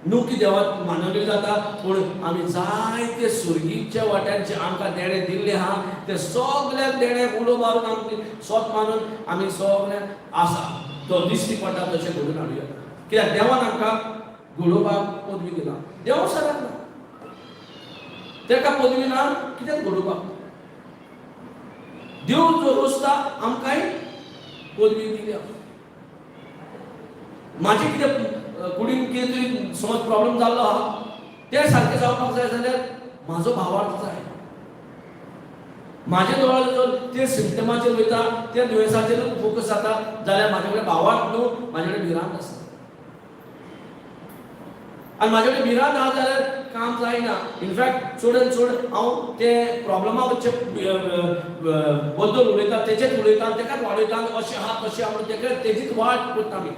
न्हू की देवाक मानवले जाता, पूण आमी जायते सुर्गीच्या वाट्यांचे आमकां देणें दिल्लें आहा, ते सगळ्याक देण्याक उलो मारून आमकां सोत मानून आमी सगळ्यांक आसा तो दिश्टी पडटा तशें घडून हाडुया. कित्याक देवान आमकां घडोवपाक पदवी दिला. देव सराक ना ताका पदवी ना कित्याक घडोवपाक. देव जो रोसता आमकांय पदवी दिल्या. म्हाजें कितें कुडीन कितें तरी समज प्रॉब्लम जाल्लो आहा, तें सारकें जावपाक जाय जाल्यार म्हाजो भावार्थ जाय. म्हाजे दोळे जर ते सिमटमाचेर वयता, त्या दुयेंसाचेर फोकस जाता जाल्यार म्हाजे कडेन भावार्थ न्हू, म्हाजे कडेन भिरांत आसा. आनी म्हाजे कडेन भिरांत आहा जाल्यार काम जायना. इनफॅक्ट चड आनी चड हांव ते प्रॉब्लमाचे बद्दल उलयता, तेचेच उलयता आनी तेकाच वाडयता आनी अशें आहा तशें आहा म्हणून तेका तेजीच वाट करता आमी.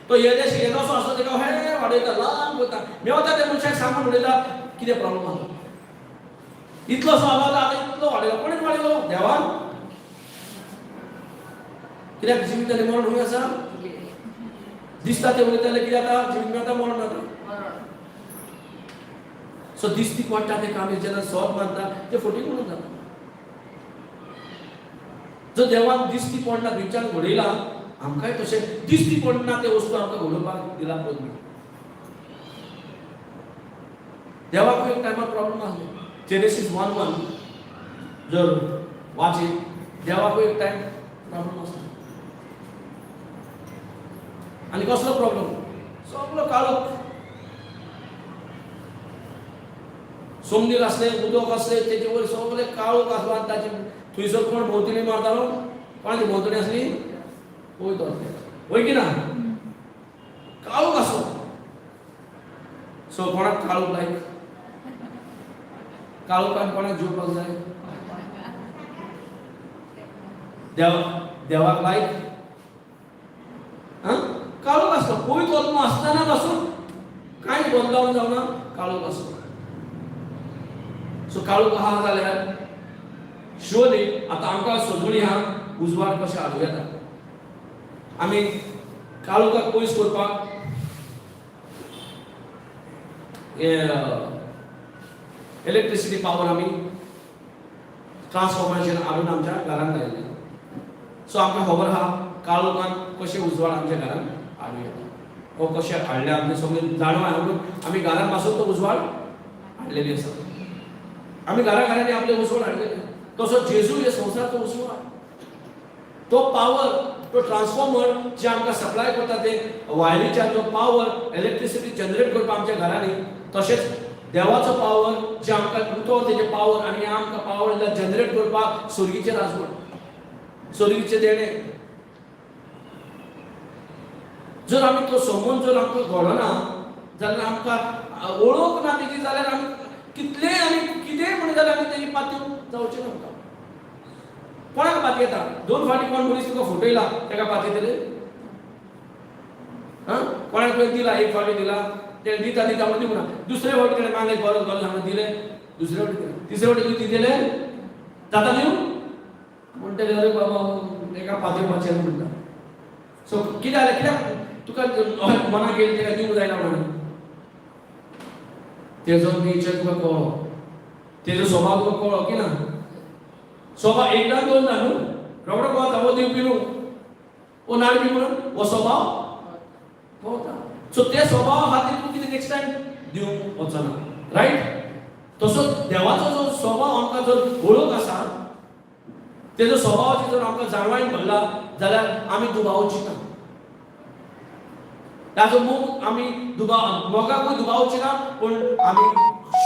तो येदेश येदोसो आसलो तेका हे वाडयता, लांब वता, मेवता त्या मनशाक सांगून उडयता कितें प्रॉब्लम आसा. इतलोसो आवाज आतां इतलो वाडयलो. कोणें वाडयलो? देवान. कित्याक जिवीत आनी मरण खंय आसा? दिसता ते उलयताले कितें जाता? जिवीत मेळटा, मरण जाता. सो दिसती पडटा ते काम जेन्ना सोद मानता ते फटींग म्हणून जाता. जो देवान दिसती पडना थंयच्यान घडयला, आमकांय तशें दिसती पडना ते वस्तू आमकां घडोवपाक दिला पदवी. देवाकूय एक टायमार प्रॉब्लम आसले. जेनेसीस 1:1 जर वाचीत, देवाकूय एक टायम प्रॉब्लम आसलो. आनी कसलो प्रॉब्लम? सगलो काळोख, सोमनीर आसले, उदक आसले, तेजे वयर सगळे काळोख आसलो. आनी ताचे थंयसर कोण भोंवतणी मारतालो? कोणाची भोंवतणी आसली? वयतो वय की ना, काळोख आसलो. सो कोणाक काळोख लायक? काळोखान कोणाक जेवपाक जाय? देवाक लायक? आं, काळोख आसलो. पवित्र आत्मो आसतना पासून कांय बदलाव जावना, काळोख आसलो. सो काळोख आहा जाल्यार शुअरली आतां आमकां सजवणी ह्या उजवाड कशें हाडूं येता? आमी काळोखाक पयस करपाक इलेक्ट्रिसिटी पावर आमी ट्रान्सफॉर्मराचेर हाडून आमच्या घरान लायिल्ले. सो आमकां खबर आहा काळोखान कशें उजवाड आमच्या घरान हाडूं येता, हो कशें हाडलें आमचें सगळें जाणव हाडून आमी घरान पासून तो उजवाड हाडलेली आसा. आमी घरा घरांनी आपले उजवाड हाडलेले. तसो जेजू हे संवसाराचो उजवाड, तो पावर, तो ट्रान्सफॉर्मर जे आमकां सप्लाय करता ते वायरीच्यान जो पावर इलेक्ट्रिसिटी जनरेट करपा आमच्या घरांनी, तशेंच देवाचो पावर जे आमकां उतो तेजे पावर आनी आमकां पावर जनरेट करपाक सुर्गीचें राजवट, सुर्गीचें देणें. जर आमी तो संबंद जर आमकां घडना जाल्यार, आमकां वळख ना तेजी जाल्यार, आमी कितलेय आनी कितेंय म्हणून जाल्यार आमी तेजी पातयेवन जावचें ना. आमकां कोणाक पातयेता? दोन फावटी कोण मनीस तुका फटयला तेका पातयतले? आं, कोणाक तुवें दिला, एक फावटी दिला, तेणें दिता दिता म्हणून दिवंक ना, दुसरे फावटी तेणें मागलें, परत घालून सांगलें, दिलें, दुसरे फावटी दिलें, तिसरे फावटी तुवें दिलें जाता दिवं म्हणटले, अरे बाबा तेका पातयेवपाचें म्हणटा. सो कितें जालें? कित्याक तुका मनाक येयलें तेका दिवंक जायना म्हणून? तेजो नेचर तुका कळ्ळो, तेजो स्वभाव तुका कळ्ळो की ना? स्वभाव एकदां दोनदा न्हू, रोखडो कळता हो दिवपी न्हू, हो नाडपी म्हणून हो स्वभाव कळता. सो ते स्वभावा खातीर तूं कितें नेक्स्ट टायम दिवंक वचना, रायट? तसो देवाचो जो स्वभाव आमकां जर वळख आसा, तेजो स्वभावाची जर आमकां जाणवाय भरला जाल्यार आमी दुबावची ना. ताजो मोग आमी दुबाव, मोगाकूय दुबावची ना, पूण आमी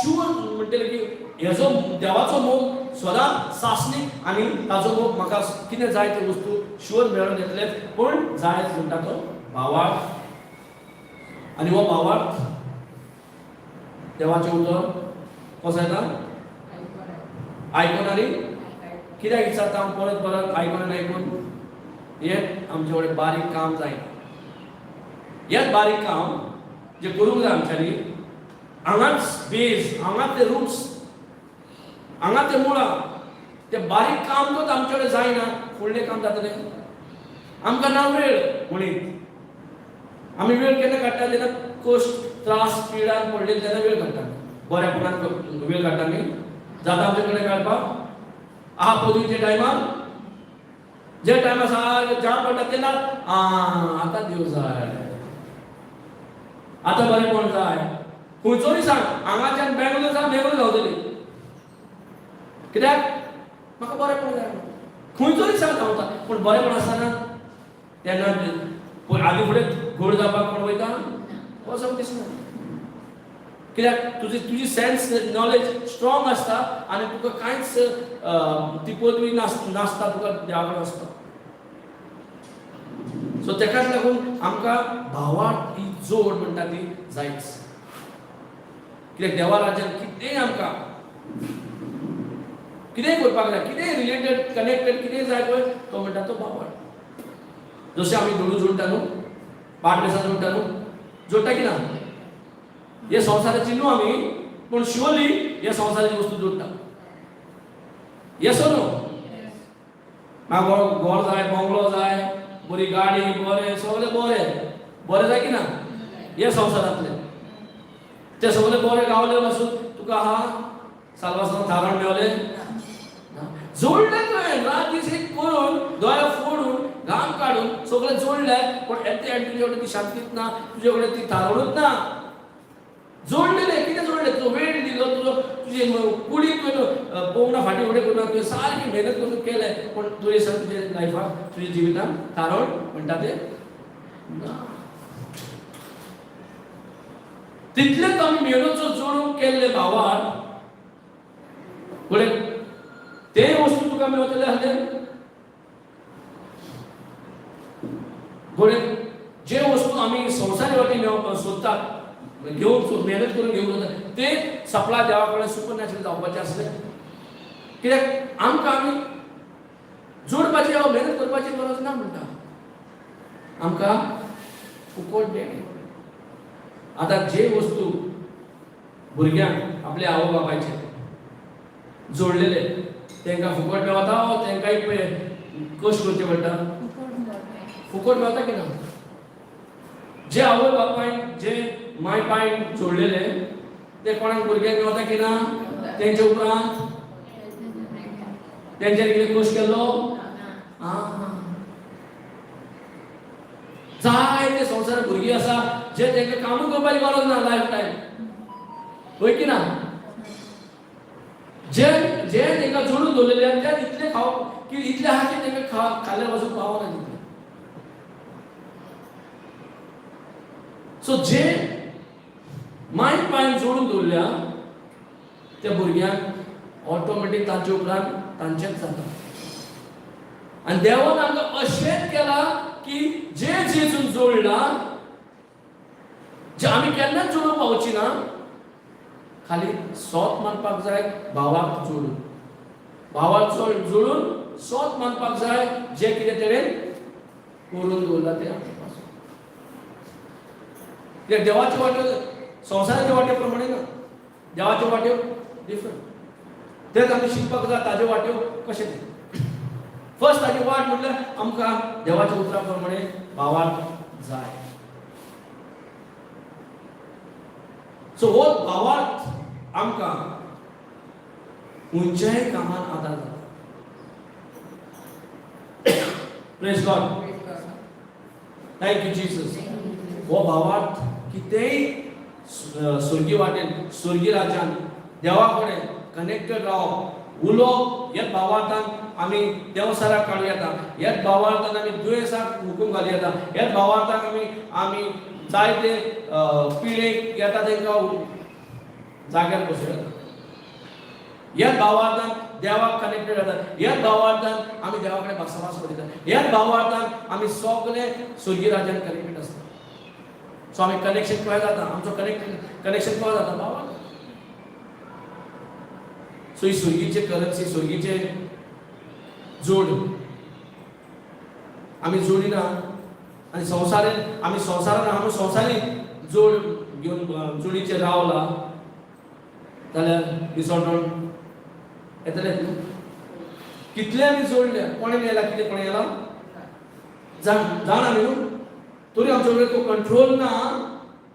शुअर म्हणटले की हेजो देवाचो मोग सदांच सासणीक आनी ताजो मोग म्हाका कितें जाय ते वस्तू शुअर मेळोन येतले. पूण जाय म्हणटा तो भावार्थ, आनी हो भावार्थ देवाचें उतर कसो येता? आयकून. आनी कित्याक विचारता हांव परत परत? आयकून आनी आयकून हें आमचे कडेन बारीक काम जायना. हेच बारीक काम जे करूंक जाय आमच्यांनी, हांगाच बेज, हांगाच ते रुट्स, हांगा ते मुळां, ते बारीक काम जर आमचे कडेन जायना, फुडलें काम जातलें? आमकां ना वेळ म्हणीत. आमी वेळ केन्ना काडटा? जेन्ना कश्ट, त्रास, पिडान पडलेली तेन्ना वेळ काडटा. बऱ्यापणान वेळ काडटा आमी? जाता आमचे कडेन काडपाक? आहा पदवीच्या टायमार, जे टायमार सारकें जाम पडटा तेन्ना आं आतां देव जाय, आतां बरेंपण जाय. खंयचोय सांग, हांगाच्यान बेंगलोर सांग, बेंगलोर धांवतली. कित्याक? म्हाका बरेंपण जाय. खंयचोय सांग, धांवता. पूण बरेंपण आसतना तेन्ना आदी फुडें गोड जावपाक कोण वयता वचोंक दिसना. कित्याक? तुजी तुजी सेन्स नॉलेज स्ट्रॉंग आसता आनी तुका कांयच ती पदवी नासता तुका देवा कडेन वचपाक. सो तेकाच लागून आमकां भावार्थ ही जोड म्हणटा ती जायच. कित्याक देवा राज्यान कितेंय आमकां कितेंय करपाक जाय, कितेंय रिलेटेड कनेक्टेड कितेंय जाय पळय, तो म्हणटा तो भावार्थ. जशें आमी दुडू जोडटा न्हू. पाड बेसां जोडटा न्हू, जोडटा की ना? हे संवसाराची न्हू आमी, पूण शुअरली हे संवसाराची वस्तू जोडटा. येस नो? म्हाका घर जाय, बंगलो जाय, बरी गाडी, बरें सगळें बरें बरें जाय की ना? हे संवसारांतले ते सगळे बरे गावले पासून तुका आहा सालवासान थारण मेवले जोडले. तुवें रात दीस एक करून, दोळे फोडून, घाम काडून सगळें जोडले, पण एट the and तुजे कडेन ती शांतीच ना, तुजे कडेन ती थारणूच ना. जोडलेले कितें जोडले? तुजो वेळ दिलो, तुजो तुजे कुडीक तुवें पोंगणा फाटीं फुडें करून तुवें सारकी मेहनत करून केलें, पूण तुवें सर तुजे लायफाक, तुज्या जिवितान थारण म्हणटा तें ना. तितलेच आमी मेहनत जोडून केल्ले भावार फुडें ते वस्तू तुका मेवतले आसले. फुडें जे वस्तू आमी संवसारी वाटेन मेळोवपाक सोदतात, घेवन मेहनत करून घेवन वता, ते सप्लाय देवा कडेन सुपर नॅचरल जावपाचें आसलें. कित्याक आमकां आमी जोडपाची वा मेहनत करपाची गरज ना म्हणटा, आमकां फुकट देणें. आतां जे वस्तू भुरग्यांक आपल्या आवय बापायचे जोडलेले तांकां फुकट मेवता वा तांकांय कश्ट करचे पडटा? फुकट मेवता की ना? जे आवय बापायन, जे माय पायन जोडलेले ते कोणाक भुरग्यांक मेवता की ना? तेंच्या उपरांत तेंच्यानी कितें कश्ट केल्लो? जायते संवसारात भुरगीं आसा जे तांकां कामूय करपाची गरज ना लायफ टायम, हय की ना? जे जे तांकां जोडून दवरलेले आहा ते इतले खावप की इतले आहा की तांकां खाल्ल्या पासून पावना तितले. सो जे मायन पायन जोडून दवरल्या त्या भुरग्यांक ऑटोमॅटीक तांचे उपरांत तांचेच जाता. आनी देवान आमकां अशेंच केलां की जे जेजून जोडला, जे आमी केन्नाच जोडूंक पावची ना, खाली सोत मानपाक जाय भावाक जोडून, भावाक जोडून सोत मानपाक जाय. जे कितें तेणें करून दवरलां तें आमचे पासून. कित्याक देवाचे वाट्यो संवसाराचे वाट्यो प्रमाणे ना, देवाच्यो वाट्यो डिफरंट. तेच आमी शिकपाक जाय ताज्यो वाट्यो कशें ते. फर्स्ट ताजी वाट म्हटल्यार आमकां देवाच्या उतरा प्रमाणे भावार्थ जाय. सो हो भावार्थ आमकां खंयच्याय कामान आदार जाता. Praise God, thank you Jesus. हो भावार्थ कितेंय स्वर्गीय वाटेन, स्वर्गीय राज्यान देवा कडेन कनेक्टेड रावप, उलोवप, ह्याच भावार्थान आमी देवसाराक काडूं येता, ह्याच भावार्थान आमी दुयेंसाक हुकूम घालूं येता, ह्याच भावार्थान आमी आमी जायते पिळेक येता तांकां जाग्यार बसूं येता, ह्याच भावार्थान देवाक कनेक्टेड जाता, ह्याच भावार्थान आमी देवा कडेन भासाभास करता, ह्याच भावार्थान आमी सगळे स्वर्गीय राज्यान कनेक्टेड आसता. सो आमी कनेक्शन खंय जाता? आमचो कनेक्शन खंय जाता? भावार्थ. सो ही स्वर्गीचे करन्सी, स्वर्गीचे जोड आमी जोडिना आनी संवसारान आमी संवसारान आमी संवसारी जोड घेवन जोडीचेर रावला जाल्यार डिसऑर्डर येतलें न्हू. कितले आमी जोडले, कोणें येयला कितें, कोणें येयला जाणा न्हू, तरी आमचे कडेन तो कंट्रोल ना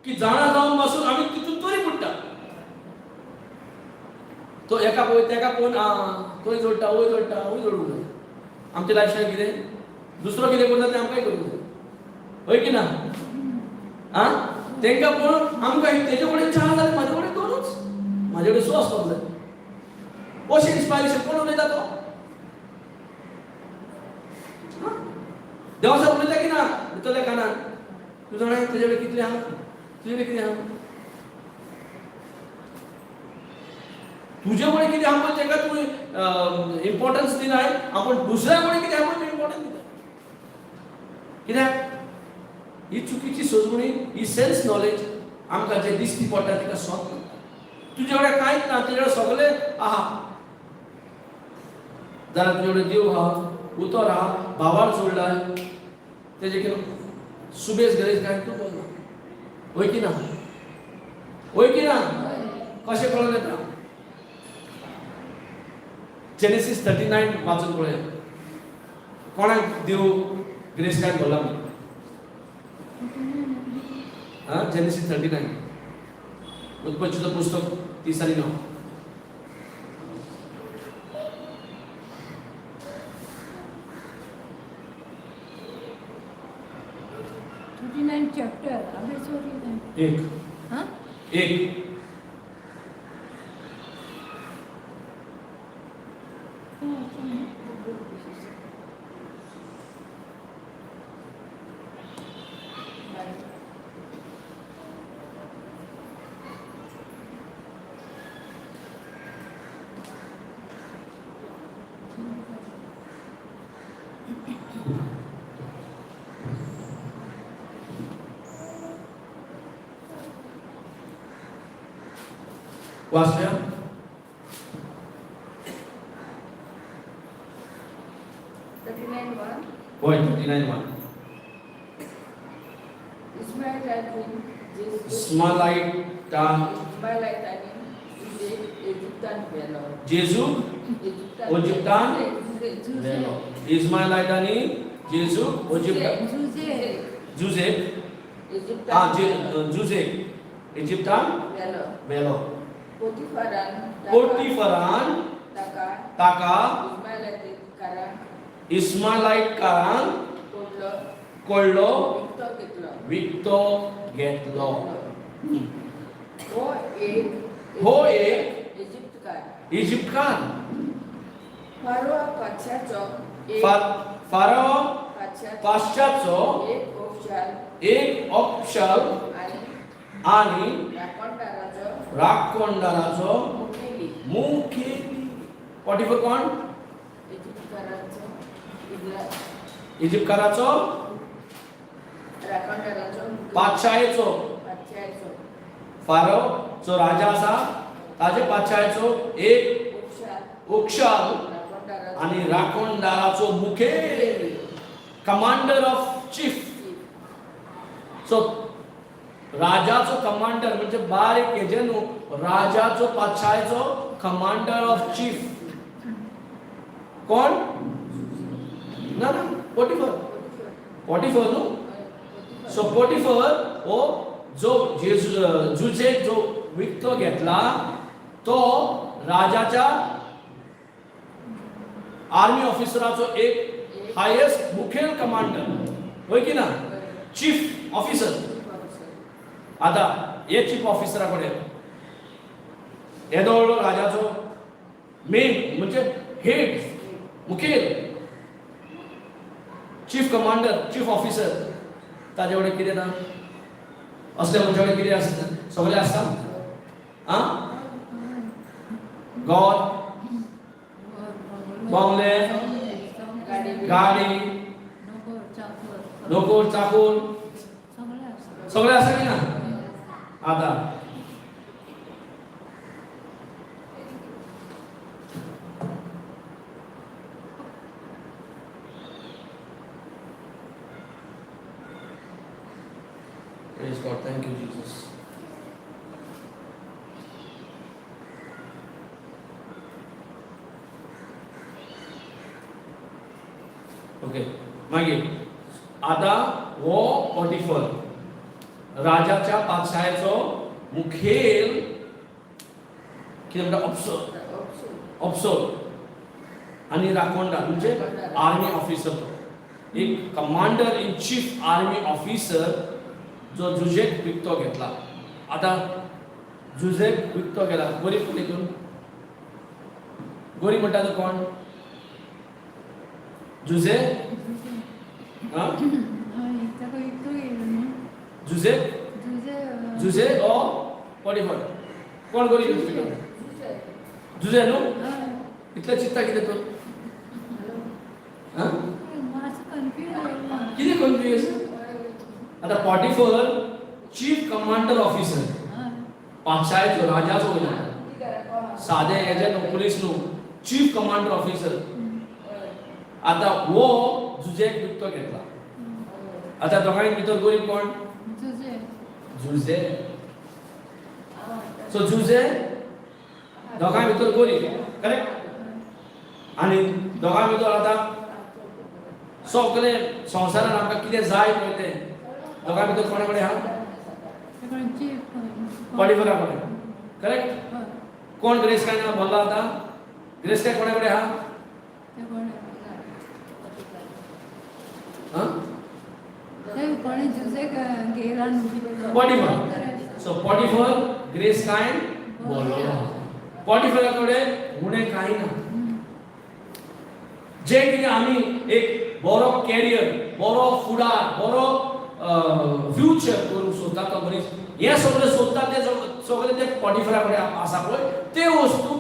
की जाणा जावन पासून आमी तितून तरी पडटा. तो एका पळय तेका पळोवन तोय जोडटा, वय जोडटा, वय जोडूंक जाय. आमच्या लायफस्टायल कितें दुसरो कितें करता तें आमकांय करूंक जाय, हय की ना? आं, तांकां पळोवन आमकां तेजे कडेन 4 जाल्यार म्हाजे कडेन 2च, म्हाजे कडेन 6 आसपाक जाय. अशें इन्स्पायरेशन कोण उलयता तो? देवा साहेब उलयता की ना भितरल्या कानान? तूं जाणा तुजे कडेन कितलें आहा, तुजे कडेन कितें आहा, तुजे कडेन कितें आहा पळय ताका तूं इम्पॉर्टन्स दिनाय, आपूण दुसऱ्या कडेन कितें आहा पळय तूं इम्पॉर्टन्स दिता. कित्याक ही चुकीची सोजमणी, ही सेल्स नॉलेज आमकां जें दिश्टी पडटा तिका सोद म्हणटा. तुजे कडेन कांयच ना, तुजे कडेन सगळें आहा जाल्यार तुजे कडेन देव आहा, उतर आहा, भावार जोडला तेजे कितें सुबेज गिरेस्तकायेन तूं भरला. वय की ना? वय की ना? कशें कळोन येता? जेनेसीस 39 वाचून पळया. कोणाक देव गिरेस्तकायेन भरला म्हणून? हा, जेनेसीस 39, उत्पत्तीचं पुस्तक 39. 39 चॅप्टर अबे, सॉरी. एक. हां. एक. वाचल्या? 39:1. होय, 39:1. इस्मालायटा. इस्मायलायटांनी जुजेक इजिप्तांत व्हेलो. जेजू इजिप्तांत जुजे. इस्मायलायटांनी जेजू इजिप्तांत जुजे. जुजेक. इजिप्तांत हा, जुजेक इजिप्तांत व्हेलो. व्हेलो. पोटिफरान पोटीफरान ताका ताका इस्मायलायटकारांक इस्मालायटकारांक कोडलो कडलो विकतो घेतलो. विकतो घेतलो. हो एक हो एक इजिप्तकार इजिप्तकार. फारोआ पातशाचो एक फाराओ पातशाचो पाश्चाचो एक ओफशाल एक ऑपशल आनी आणि राखणदाराचो राखणदाराचो मुखेली. मुखेली. पॉटिफर कोण? इजिप्तकाराचो इजिप्तकाराचो राखणदाराचो मुखेली. पातशायेचो. पातशायेचो. फारो जो राजा आसा ताजे पातशायेचो एक ओफशाल ओक्षाल राखणदाराचो आणि राखणदाराचो मुखेल, कमांडर ऑफ चीफ. सो राजाचो कमांडर म्हणजे बारीक हेजे न्हू, राजाचो पातशायेचो कमांडर ऑफ चीफ कोण? ना ना, पोटिफर. पोटिफर न्हू? सो पोटिफर हो जो जेजू जुजेक जो विकतो घेतला तो राजाच्या आर्मी ऑफिसराचो एक हायेस्ट मुखेल कमांडर, होय की ना? Chief officer. आता हे चीफ ऑफिसरा कडेन येदो व्हडलो राजाचो मेन म्हणजे हेड, मुखेल, चीफ कमांडर, चीफ ऑफिसर, ताजे कडेन कितें ना? असल्या मनशा कडेन कितें आसता? सगळें आसता. आं, गॉड, बंगले, गाडी, नोकर चाकर. नोकर चाकूर. सगळें आसा. सगळें आसा की ना? आता Praise God. Thank you, Jesus. Okay, मागीर आता हो पॉटिफर राजाच्या पातशायेचो मुखेल कितें म्हणटा, ऑप्सर. ऑप्सर आनी राखणदार म्हणजे आर्मी ऑफिसर. तो एक commander in chief army officer जो जुजेक विकतो घेतला. आता जुजेक विकतो गेला, गरीब कोण हितून? गरीब म्हणटा तो कोण? जुजे. आं. हय, ताका विकतो घेयलो न्हू. जुजे. जुजे. जुजे ओ पॉटिफर, कोण गरीब? जुजे न्हू? हय. इतलें चिंतता कितें तूं? आं. मातसो कन्फ्यूज जालो. कितें कन्फ्यूज? आतां पॉटिफर चीफ कमांडर ऑफिसर. हय. पातशायेचो, राजाचो वयलो, सादे हेजे न्हू, पुलीस न्हू, चीफ कमांडर ऑफिसर. आतां हो जुजेक विकतो घेतला. आतां दोगांय भितर गरीब कोण? जुजे. जुजे. सो जुजे दोगांय भितर गरीब, करेक्ट? आनी दोगांय भितर आतां सगळे संवसारान आमकां कितें जाय पळय तें दोगां भितर कोणा कडेन आहा? तेकडे चीफ. पॉटिफरा कडेन, करेक्ट? हय. कोण गिरेस्काय ना भरला? आतां गिरेस्काय कोणा कडेन आहा? ते कोणे? हां. ते कोणे जुजे गेला न्हू. पॉटिफर. सो पॉटिफर गिरेस्कायन भरलेलो. पॉटिफरा कडेन उणें कांय ना. जे कितें आमी एक बरो कॅरियर, बरो फुडार, बरो फ्युचर करूंक सोदता तो मनीस, हें सगळें सोदता तें सगळें ते पॉटिफरा कडेन आसा पळय ते वस्तू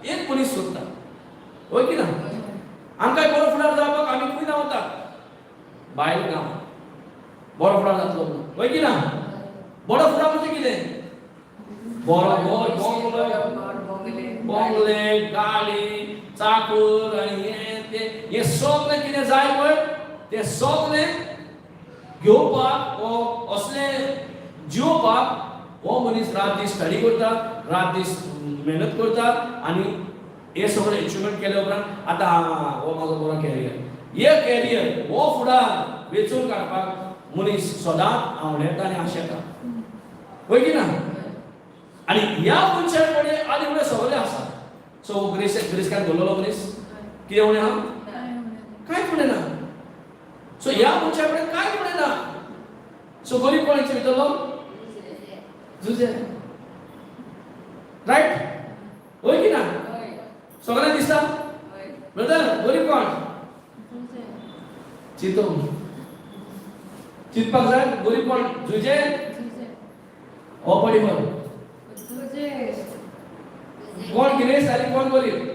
एक मनीस सोदता, हय की ना? आमकां बरो फुडार जावपाक आमी खंय धांवता? बायल गांव बरो फुडार जातलो म्हणून, हय की ना? बरो फुडार म्हणजे कितें? बरो घर, बंगलो, बंगले, गाडी, चाकूर आनी हें तें, हें सगळें कितें जाय पळय तें सगळें घेवपाक वो असलें जिवपाक हो मनीस रात दीस स्टडी करता, रात दीस मेहनत करता. आनी हे सगळें एचिवमेंट केल्या उपरांत आतां हो म्हाजो बरो कॅरियर, हे कॅरियर, हो फुडार वेंचून काडपाक मनीस सदांच आंवडेता आनी आशेता, हय की ना? आनी ह्या मनशा कडेन आनी फुडें सगळें आसा. सो ग्रेस काय दवरलेलो मनीस कितें उणें आहा? काय कांयच उणें ना. सो ह्या मनशा कडेन कांयच उणें ना. सो गरीब कोण हेचे भितरलो? जुजे, रायट? हय की ना? सगळ्यांक दिसता ब्रदर, गरीब कोण? जुजे. चिंतो चिंतपाक जाय, गरीब कोण? जुजे? जुजे. हो पॉटिफर? जुजे. कोण गिरेस्त आनी कोण गरीब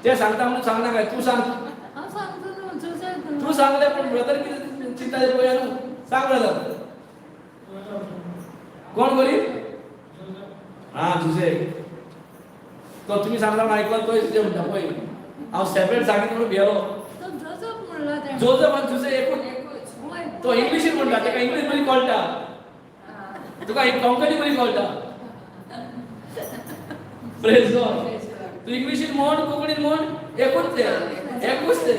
ते सांगता म्हणून सांगना काय? तूं सांग. हांव सांगता न्हू, जुजे. तूं सांगलें, पण ब्रदर कितें चिंता ते पळया न्हू. सांग ब्रदर, कोण गरीब? हा, जुजे. तो तुमी सांगता म्हणून आयकलो, तोय जुजे म्हणटा पळय. हांव सेपरेट सांगित म्हणून भियेलो. तो जोजफ म्हणला तेणें. जोजफ आनी जुजे एकूच. वय. तो इंग्लिशीन म्हणटा, ताका इंग्लीश बरी कळटा, तुका एक कोंकणी बरी कळटा. प्रेज गॉड. तूं इंग्लिशीन म्हण, कोंकणीन म्हण, एकूच ते, एकूच ते.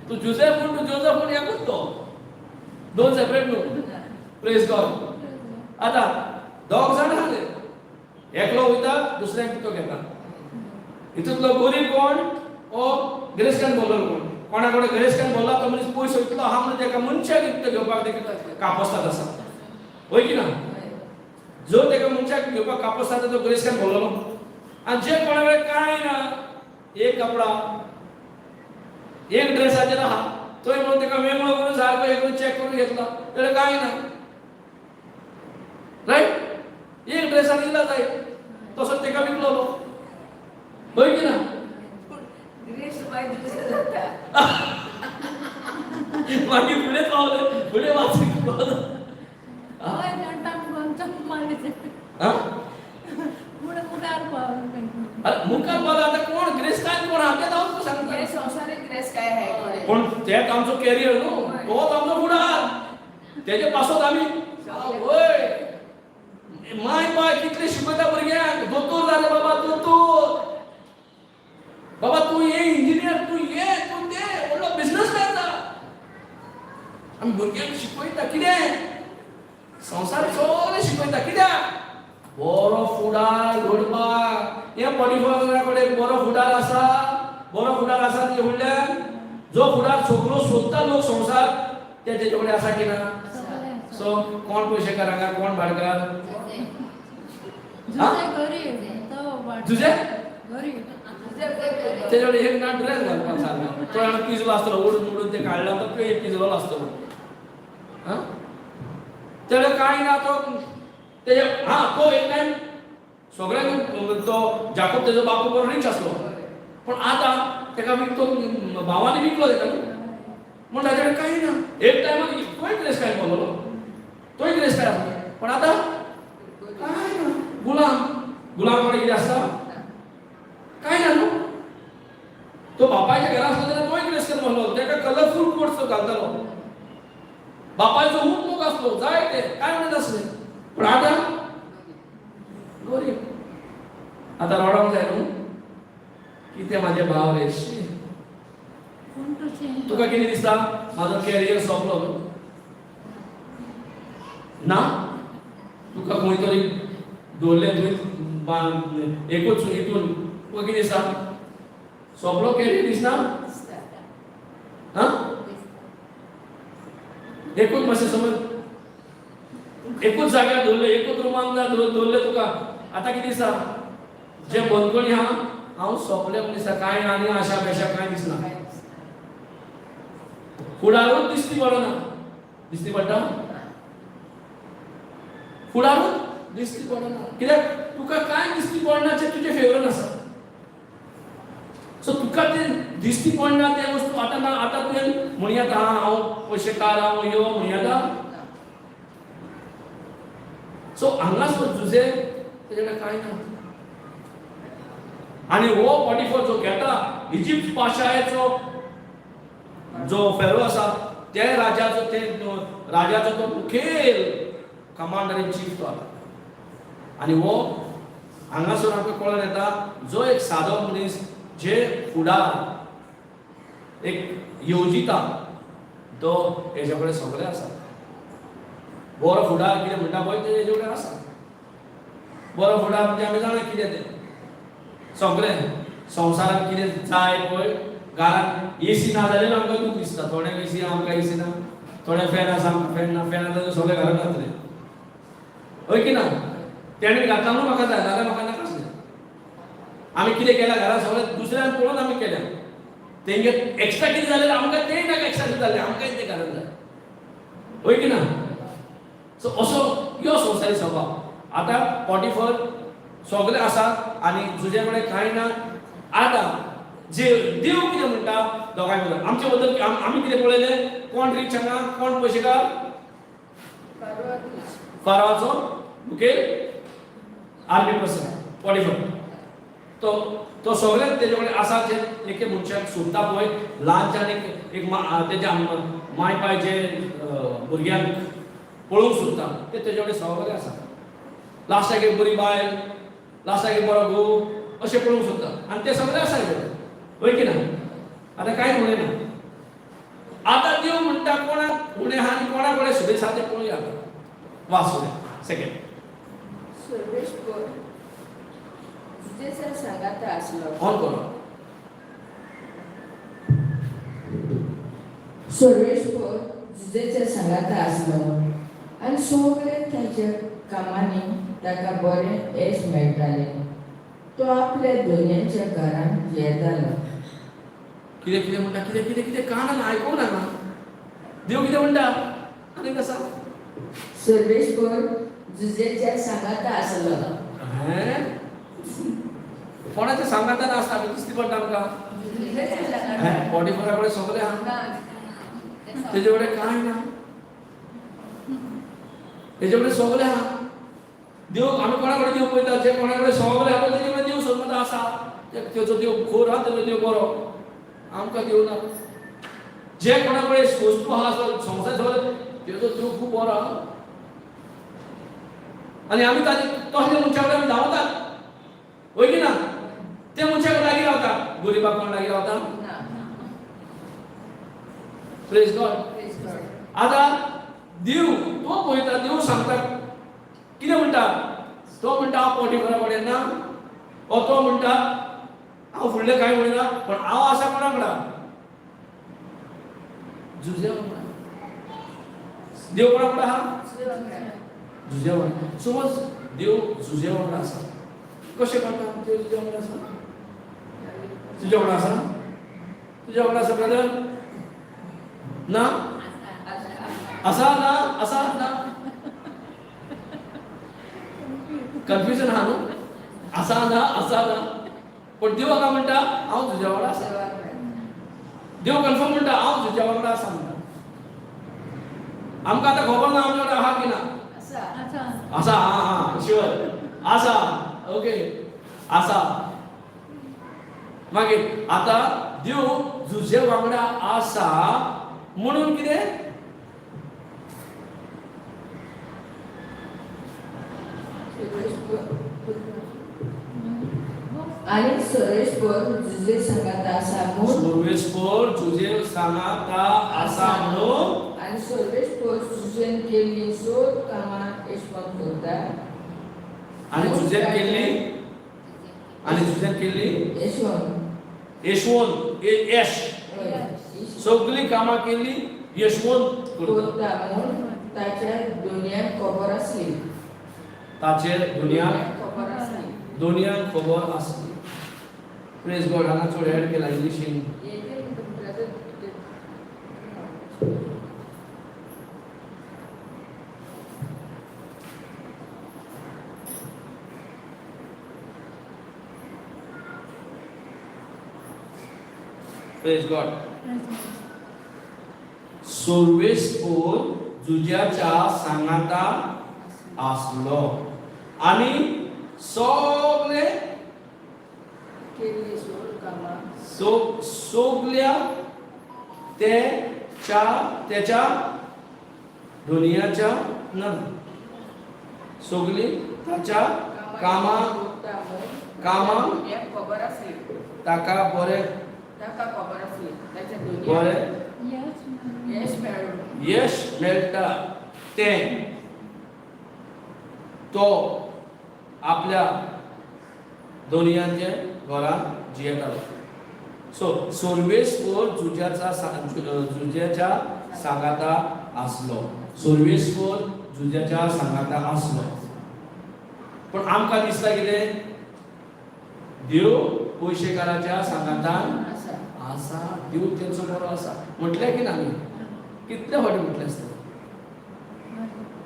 तूं जुझेफ म्हण, तूं जोजफ म्हण, एकूच तो, दोन सेपरेट न्हू. प्रेज गॉड. आतां दोग जाण आसले, एकलो वयता, दुसऱ्याक तो घेता. हितूंतलो गरीब कोण? ओ गिरेस्कान बोल्लो कोण? कोणा कडेन गिरेस्कान बोल्ला तो मनीस पयसो इतलो आहा म्हणून तेका मनशाक इतलो घेवपाक तेका कापस्ताद आसा, हय की ना? जो तेका मनशाक घेवपाक कापस्ताद तो गिरेस्कान बोल्लोलो. आनी जे कोणा कडेन कांय ना, एक कपडा, एक ड्रेसाचेर आहा, थंय म्हणून तेका मेमळो करून सारको हे करून चॅक करून घेतला जाल्यार कांय ना, रायट? एक ड्रेसान इला जाय तसो तेका विकलोलो, हय की ना? गिरेस्त मागीर दुसरें जाता. मागीर फुडें पावले, फुडें वाचूंक पावलो. हय, जाणटा आमकां मारले. हा? फुडें मुखार पावले. अरे, मुखार पावलो. आतां कोण गिरेस्तान कोण आहा तें हांव तुका सांगता. हे संवसारीक गिरेस्त काय आहे? पण तेच आमचो कॅरियर न्हू, तोच आमचो फुडार. तेजे पासत आमी वय माय बाय कितले शिकयता भुरग्यांक, दोतोर जाले बाबा, दोतोर बाबा, तूं ये इंजिनियर, तूं ये, तूं ते, व्हडलो बिजनसमॅन जा. आमी भुरग्यांक शिकयता कितें? संवसार सगळें शिकयता कित्याक? बरो फुडार घडपाक. हे पॉटिफरा कडेन बरो फुडार आसा, बरो फुडार आसा तेजे फुडल्यान. जो फुडार सगळो सोदता लोक संवसार, ते तेजे कडेन आसा की ना? सो कोण पयशेकार हांगा? कोण भाटकार? जुजे गरीब तो जुजे? गरीब. तेजे कडेन एक ना ड्रेस घालपाक सारको. तो जाणा पिजलो आसतलो, ओडून ओडून ते काडला, तो पिजलो आसतलो. हां, तेजे कांय ना. तो तेजे, हां, तो एक टायम सगळ्यांक तो जाकोब तेजो बापूय बरो रीच आसलो, पण आतां तेका विकतो भावांनी विकलो तेका न्हू, म्हण ताजे कडेन कांय ना. एक टायमार तोय गिरेस्ताय बोललो, तोय गिरेस्ताय आसलो, पण आतां कांय ना. गुलाम. गुलाम कडेन कितें आसता? कांय ना न्हू. तो बापायच्या घरा आसलो तेन्ना तोय गिरेस्ताय म्हणलो, तेका कलरफूल कोट्स घालतालो. बापायचो खूब मोग आसलो, जाय ते काय म्हणत आसले, पूण आतां गरीब. आतां रडोंक जाय न्हू, कितें म्हाजे भाव रे, शी. पूण तशें तुका कितें दिसता, म्हाजो कॅरियर सोंपलो ना? तुका खंय तरी दवरलें तुवें एकूच हितून, तुका कितें दिसता, सोंपलो कॅरियर दिसना? हा, एकूच मातशें समज, एकूच जाग्यार दवरलें, एकूच रुमान दवरलें तुका, आतां कितें दिसता, जे बंदखणी आहा हांव सोंपलें म्हूण दिसता, कांय आनी आशा पेशा कांय दिसना, फुडारूच दिसती पडना, दिसती पडटा फुडारूच दिसती पडना, कित्याक तुका कांय दिसती पडना जें तुजें फेवरेट आसा. सो तुका तें दिसती पडना तें वस्तू आतां ना, आतां तुवें म्हणया हां हांव पयशेकार, हांव यो म्हणया. सो हांगासर जुजे तेजे कडेन कांय ना. आनी हो पॉटिफर जो घेता इजिप्त पाशायेचो जो फेरो आसा, ते राजाचो, ते राजाचो तो मुखेल कमांडर इन चीफ तो आतां. आनी हो हांगासर आमकां कळोन येता, जो एक सादो मनीस जे फुडार एक येवजिता तो हेजे कडेन सगळें आसा. बरो फुडार कितें म्हणटा पळय तें हेजे कडेन आसा. बरो फुडार म्हणजे आमी जाणा कितें तें, सगळें संवसारांत कितें जाय पळय. घरांत एसी ना जाल्यार आमकां दूख दिसता, थोड्यांक एसी, आमकां एसी ना, थोडे फॅन आसा, आमकां फॅन ना, फॅन आसा सगळें घरांत जातलें, हय की ना? तेणें घातला म्हणून म्हाका जाय, नाजाल्यार म्हाका नाका आसलें. आमी कितें केलां घरांत सगळें दुसऱ्यान पळोवन आमी केल्या, तेंगे एक्स्ट्रा कितें जालें आमकां तेंय नाका, एक्स्ट्रा कितें जालें आमकांय तें घरांत जाय, हय की ना? सो असो यो संवसारी स्वभाव. आतां पॉटिफर सगळें आसा आनी तुजे कडेन कांय ना. आतां जे देव कितें म्हणटा दोगांय बद्दल, आमचे बद्दल आमी कितें पळयलें, कोण रीच हांगा, कोण पयशेकार, फारावाचो मुखेल आर्मी पर्सन पॉटिफर, तो तो सगळें तेजे कडेन आसा जे एके मनशाक सोदता पळय, ल्हानच्यान एक एक तेज्या माय पाय जे भुरग्यांक पळोवंक सोदता ते तेजे कडेन सगळें आसा. लास्टाक एक बरी बायल, लास्टाक एक बरो घोव अशें पळोवंक सोदता आनी तें सगळें आसा तेजे कडेन, हय की ना? आतां कांय उलयना. आतां देव म्हणटा कोणाक उणें आहा आनी कोणा कडेन सुबेज आसा तें पळोवया. आतां वाच फुडें सेकेंड. सर्वेस्पर जुजेच्या सांगाता आसलो. ऑन करो. सर्वेस्पर जुजेच्या सांगाता आसलो आनी सगळे ताच्या कामांनी ताका बरें येस मेळटालें. तो आपल्या धनयांच्या घरांत जियेतालो. कितें कितें म्हणटा, कितें कितें कितें कानान आयकूंक नाका. देव कितें म्हणटा आनी कसा? सर्वेस्पर जुजेच्या सांगाता आसलो. हें कोणाच्या सांगातान आसता आमी दिसती पडटा आमकां. हें पॉटिफरा कडेन सगळें आहा, तेजे कडेन कांय ना, तेजे कडेन सगळें आहा. देव आमी कोणा कडेन देव पळयता, जे कोणा कडेन सगळें आहा तेजे कडेन देव समज आसा, तेजो देव खोर आहा, तेजो देव बरो, आमकां देव ना. जे कोणा कडेन वस्तू आहा संवसार सगळें तेजो देव खूब बरो आहा आनी आमी ताजे तसले मनशा कडेन आमी धांवतात, हय की ना? ते मनशा कडेन लागीं रावता, गरिबाक कोण लागीं रावता? Praise God. आतां देव तो पळयता, देव सांगता कितें म्हणटा, तो म्हणटा हांव पॉटिफरा कडेन ना, ओ तो म्हणटा हांव फुडलें कांय म्हणना, पण हांव आसा कोणा कडेन, जुजे वांगडा. देव कोणा कडेन आहा? जुजे वांगडा. समज देव जुजे वांगडा आसा, कशें कळटा देव तुज्या वांगडा आसा? तुज्या वांगडा आसा? तुज्या वांगडा आसा ब्रदर? ना आसा ना आसा ना, कन्फ्युजन आहा न्हू, आसा ना आसा ना. पण देव हांगा म्हणटा हांव तुज्या वांगडा आसा. देव कन्फर्म म्हणटा हांव तुज्या वांगडा आसा म्हणटा. आमकां आतां खबर ना आमच्या वांगडा आहा की ना. आसा, आं आं शुअर आसा, ओके आसा. मागीर आतां देव जुजे वांगडा आसा म्हणून कितें आनी सर्वेस्पर जुजे सांगाता आसा म्हूण सर्वेस्पर जुजे सांगाता आसा म्हणून आनी सर्वेस्पर जुजेन केल्ली सोद कामां यशवंत करता. आनी जुजेन केल्ली, आनी जुजेन केल्ली यशवंत. यशवंत, यश, सगळीं कामां केल्ली यशवंत करता. करता म्हूण ताच्या दुनियाक खबर आसली. ताचेर दुनिया खबर आसली. दुनियाक खबर आसली. प्रेज गॉड. हांगा चड एड केला इंग्लिशीन. Praise God. सर्वेस्पर जुज्याच्या सांगाता आसलो आनी सगळे केल्ली सोड कामां सगल्या तेच्या तेच्या दुनियाच्या ना सगली ताच्या कामां कामां खबर आसली. ताका बरें ताका खबर आसली ताच्या दुनियाक बरें यश मेळूं यश मेळटा तें तो आपल्या दोनयांचे घरांत जियेतालो. सो सर्वेस्पर जुज्याचा जुज्याच्या सांगाता आसलो. सर्वेस्पर जुज्याच्या सांगाता आसलो. पूण आमकां दिसता कितें, देव पयशेकाराच्या सांगातान आसा. आसा, देव तेंचो बरो आसा म्हटलें की ना आमी कितले फावटी म्हटलें आसता.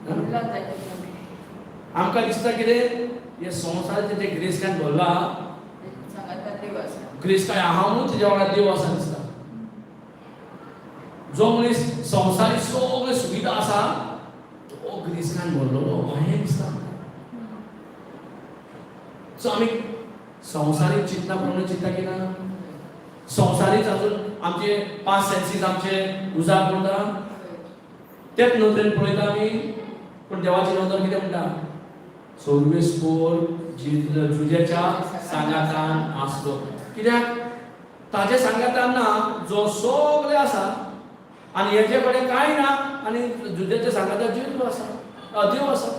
म्हणलां ताचें आमकां दिसता कितें हे संवसाराचें जें गिरेस्तान भरलां सांगाता देव आसा. गिरेस्ताय आहा म्हणून तेज्या वांगडा देव आसा दिसता. जो मनीस संवसारी सगळे सुविधा आसा तो गिरेस्तान भरलेलो अशें दिसता आमकां. सो आमी संवसारीक चिंतना प्रमाणे चिंता की ना, संवसारीक अजून आमचे 5 सेन्सीस आमचे उजार करता तेच नदरेन पळयता आमी. पूण देवाची नदर कितें म्हणटा, सर्वेस्पर जुज्याच्या सांगातान आसलो. कित्याक ताच्या सांगातान ना जो सगळे आसा आनी हेजे कडेन कांय ना आनी जुज्याच्या सांगातान जीव आसा, देव आसा.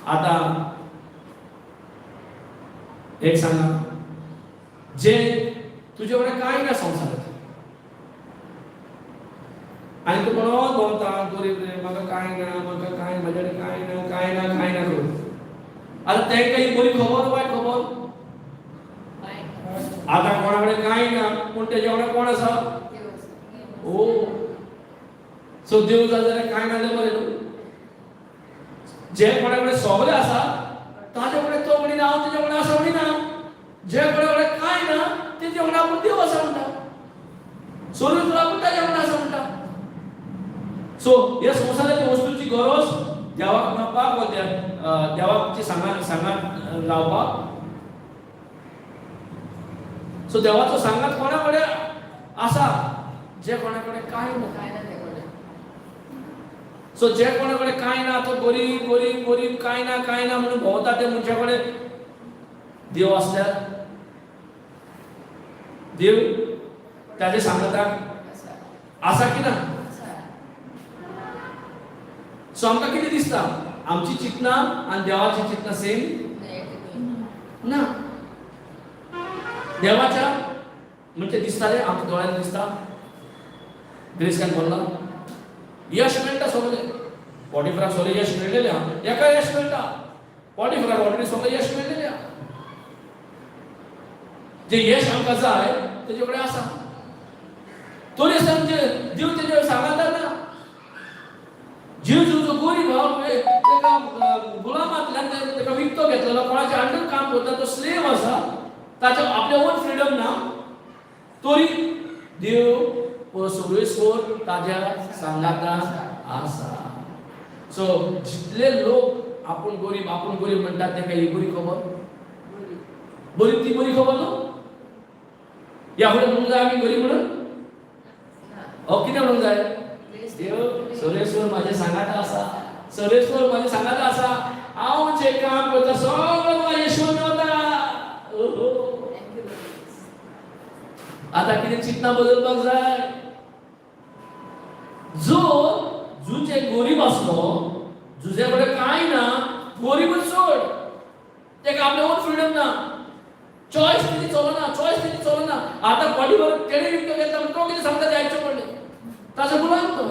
आतां एक सांगा, जे तुजे कडेन कांय ना संवसाराचें आनी तूं म्हणत भोंवता गरीब रे, म्हाका कांय ना, म्हाका कांय, म्हाजे कडेन कांय ना, कांय ना, कांय ना करून. आतां तांकां ही बरी खबर वायट खबर? आतां कोणा कडेन कांय ना पूण तेजे कडेन कोण आसा? ओ सो देव जाय जाल्यार कांय ना जाल्यार बरें न्हू. जे कोणा कडेन सगळें आसा ताजे कडेन तो म्हणिना हांव तेजे कडेन आसा म्हणिना. जे कोणा कडेन कांय ना तेजे कडेन आपूण देव आसा म्हणटा, सोडून आपूण ताजे कडेन आसा म्हणटा. सो ह्या संवसाराच्या वस्तूची गरज देवाक मेळपाक वा देवाची सांगात सांगात लावपाक. सो देवाचो सांगात कोणा कडेन आसा, जे कोणा कडेन कांय ना. काय ना ते कडेन. सो जे कोणा कडेन कांय ना तो गरीब गरीब गरीब कांय ना कांय ना म्हणून भोंवता ते मनशा कडेन देव आसल्यार देव ताजे सांगाताक आसा. आसा की ना. आसा. सो आमकां कितें दिसता, आमची चिंतना आनी देवाची चिंतना सेम ना. देवाच्या म्हणजे दिसता रे आमच्या दोळ्यांनी दिसता गिरेस्तान बोल्ला यश मेळटा सगळें, पॉटिफराक सगळें यश मेळ्ळेलें आहा, एका यश मेळटा, पॉटिफराक ऑलरेडी सगळें यश मेळ्ळेलें आहा. जे यश आमकां जाय तेजे कडेन आसा, तरी आसतना आमचे देव तेजे सांगाता ना. जीव जीव जो गरीब आहा तेका गुलामांतल्यान तेका विकतो घेतलेलो, कोणाच्या अंडर काम करता, तो स्लेव आसा, ताच्या आपल्या ओन फ्रिडम ना, तरी देव सर्वेस्पर ताज्या सांगाता आसा. सो जितले लोक आपूण गरीब आपूण गरीब म्हणटात तांकां ही बरी खबर, बरी ती बरी खबर न्हू. ह्या फुडें म्हणूंक जाय आमी गरीब म्हणून, हो कितें म्हणूंक जाय, देव सर्वेस्पर म्हाजे सांगाता आसा, सर्वेस्पर म्हाजे सांगाता आसा. हांव जें काम करता सगळें म्हाका यशवंत वता. ओहो. Thank you, Lord. आतां कितें चिंतना बदलपाक जाय. जो जुजे गोरीब आसलो, जुजे कडेन कांय ना, गोरीबच सोड, तेका आपलें ओन फ्रिडम ना, चॉयस तेजी चलना, चॉयस तेजी चलना. आतां पॉटिफर तेणें विकतो घेतला, तो कितें सांगता तें आयकचें पडलें. ताजो गुलाम तो.